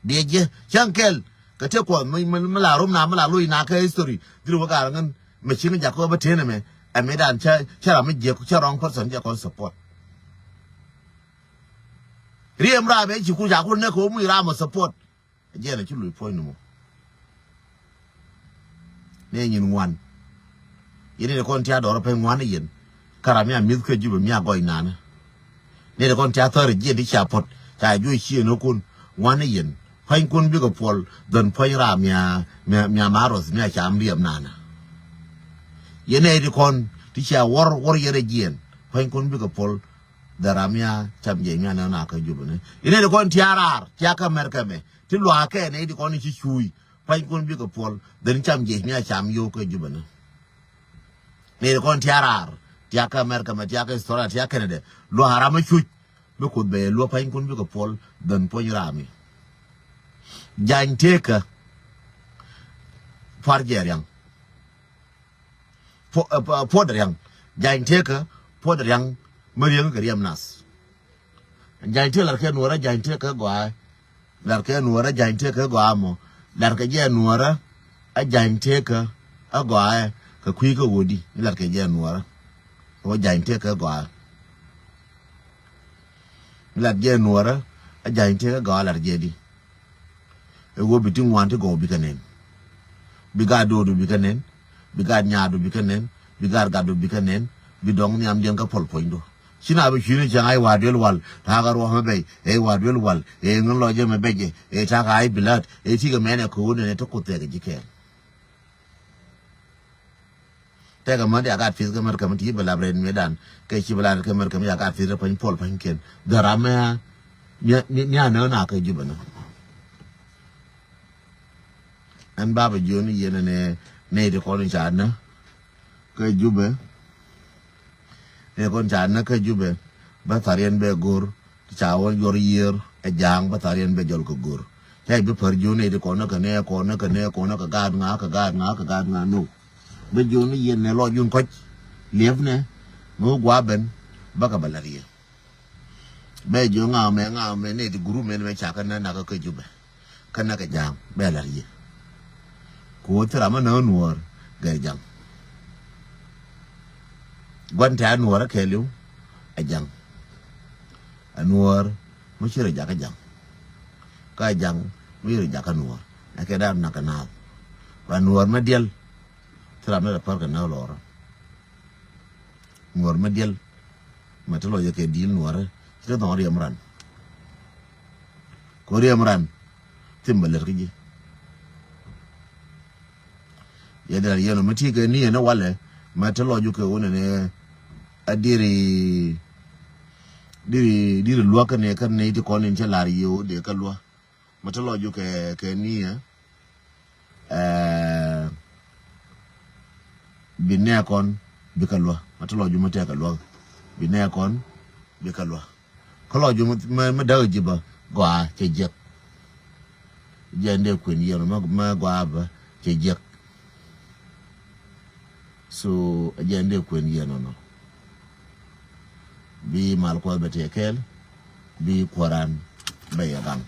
Biɛ jɛ cäŋ kɛl kɛ tëë kuɔth mi, mi, mi la rom na, mi la lo̱c na kä history. Dhil wä gaar ŋän mɛ cieŋ jakä bä tënɛ mɛ. Ɛ mi dan cä, cä ram mi jiɛk, cä wrong person jɛ kɔn support. Riɛm raam ɛ ci ku ca ku nɛ kɛ wä muc raam ɔ support. Ɛ jɛn ɛ ci lo̱c puɔ̱nydu mɔ. Nɛ nyin ŋuan. Yɛn ni kɔn tia dɔrɔ pɛny ŋuan ni yɛn. Kara mi a mi̱th kɛ Jubɛ mi a gɔy nanä. Nɛ ti kɔn tia thɔri jiɛn ti cia puɔt ca juɔc ciëënäkun ŋuan ni yɛn. Pua̱nykun bikɛ puɔl dhɔn pua̱ny raam mia, mia, mia maroth mia cam riɛm nanä. Yɛn nɛ ti kɔn ti cia wuɔr wuɔr yɛn rɛ jiɛn. Pua̱nykun bikɛ puɔl dhɔn raam mia cam jiɛn mia nɛ na kä Jubɛ ni. Yɛn nɛ ti kɔn tia raar tia kä America mɛ ti luaakɛ nɛ ti kɔn ci cuuc. Pua̱nykun bikɛ puɔl dhɔn cam jiɛn mia cam yo̱o̱ kä Jubɛ ni. Nɛy ti kɔn tia raar, tia kä America mɛ, tia kä Australia, tia Canada. Luaak ram mi cuc mi kuoth bɛ yɛ luäk pua̱nykun bikɛ puɔl dhɔn puɔ̱ny raam mi. Jany tëëkä pua̱r jɛ riaŋ. Puɔ-, eh, pu-, puɔt riaŋ. Jany tëëkä puɔt riaŋ mi riäŋ kɛ riɛm nath. Jany tëë latkɛ nuɔrä jany tëë kä gɔaa. Latkɛ nuɔrä jany tëë kä gɔaa mɔ. Latkɛ jɛ nuɔrä a jany tëë kä a gɔaa kɛ kui̱ kä wodi. Latkɛ jɛ nuɔrä. Wä jany tëë kä gɔaa. Lat jɛ nuɔrä a jany tëë kä gɔaa lat jɛ di. Ɛ wä bi ti ŋuan ti gɔw bikɛ nɛn. Bi gaat do̱o̱du bikɛ nɛn. Bi gaat nyaadu bikɛ nɛn. Bi gaat gatdu bikɛ nɛn. Bi dɔŋ nhiam diɛn kä puɔl puɔ̱nydu. Ci na bi cuini cäŋ a i̱ wa̱a̱ duel wal ta̱a̱ kä ruɔ̱k mɛ bɛc ɛ i̱ wa̱a̱ duel wal ɛ ŋän lɔcɛ mɛ bɛc ɛ ta̱a̱ kä a i̱ bi la̱t ɛ ti kɛ mɛn ɛ ko̱o̱n ɛn ɛ ti kuoth thɛk ɛ ji̱ kɛɛl. Tɛkɛ mät ya gat pith kä mät kɛ mät ti bɛ lap rɛn miɛ dan kɛ ci bɛ lat kɛ mät kɛ mät ya gat pith rɛ pany puɔl pany kiɛn dhɔra mɛ mia mia nä na kɛ Jubɛ nä. Ɛn babɛ jiɔni yɛn nɛ nɛ ti kɔn ca nä kɛ Jubɛ. Nɛ kɔn ca nä kɛ Jubɛ bä thar yɛn bɛ go̱r. Ti ca wä yuɔr yiër ɛ ja̱a̱ŋ bä thar yɛn bɛ jɔl kɛ go̱r. Ca i̱ bi pär jiɔni ti kɔn nä kɛ nɛ kɔn nä kɛ nɛ kɔn nä kɛ gaat ŋa̱a̱ kɛ gaat ŋa̱a̱ kɛ gaat ŋa̱a̱ no. Bä jiɔni yɛn nɛ lɔ jun kɔc liɛpnɛ mi wä gua̱a̱ ben bä kɛ bä la̱t yɛ. Bɛ jiɔ ŋa̱a̱ mɛ ŋa̱a̱ mɛ nɛ ti group mɛn mɛ ca kä nä nakä kä Jubɛ. Kä näk ɛ ja̱a̱ŋ bɛ la̱r yɛ. Ku wä thil ram mi näk nuɔ̱ɔ̱r gɛr ja̱ŋ. Gua̱n tɛ̈ a nuɔ̱ɔ̱r ɛ kɛɛliw ɛ ja̱ŋ. Ɛ nuɔ̱ɔ̱r mi ci rɔ jakä ja̱ŋ. Kä ɛ ja̱ŋ mi ci rɔ jakä nuɔ̱ɔ̱r ɛ kɛ da̱a̱n nakä naath. Ba nuɔ̱ɔ̱r mi diɛl thil ram mi rɔ pär kɛ näk lɔɔrä. Nuɔ̱ɔ̱r mi diɛl mɛ ti lɔcɛ kɛ di̱i̱l nuɔ̱ɔ̱rä ci te dhɔ̱ŋ riɛm ran. Ku riɛm ran thim bɛ lät kä ji̱. Yɛ diɛl yɛn ɔ mi ti kɛ ni yɛn ɛ walɛ mɛ ti lɔcu kɛ wunɛ ni a diri diri diri luäk kɛ ni kä ni ti kɔn in cɛ lar yio̱w dee kä luäk. Mɛ te lɔcdu kɛ kɛ niɛ ɛɛ bi nɛ kɔn bi kɛ luä. Mɛ te lɔcdu mɛ tɛkɛ luä bi nɛ kɔn bi kɛ luä. Kä lɔcdu mɛ mɛ däk ji̱ bä gɔaa cɛ jiɛk. Jɛ ndɛ kuën yɛn mɛ mɛ gɔaa bä cɛ jiɛk. So a jɛ ndɛ kuën yɛn nɔnɔ. Bi mal kuɔth bɛ tëë kɛɛl bi kuɔran bɛ yɛ gaŋ.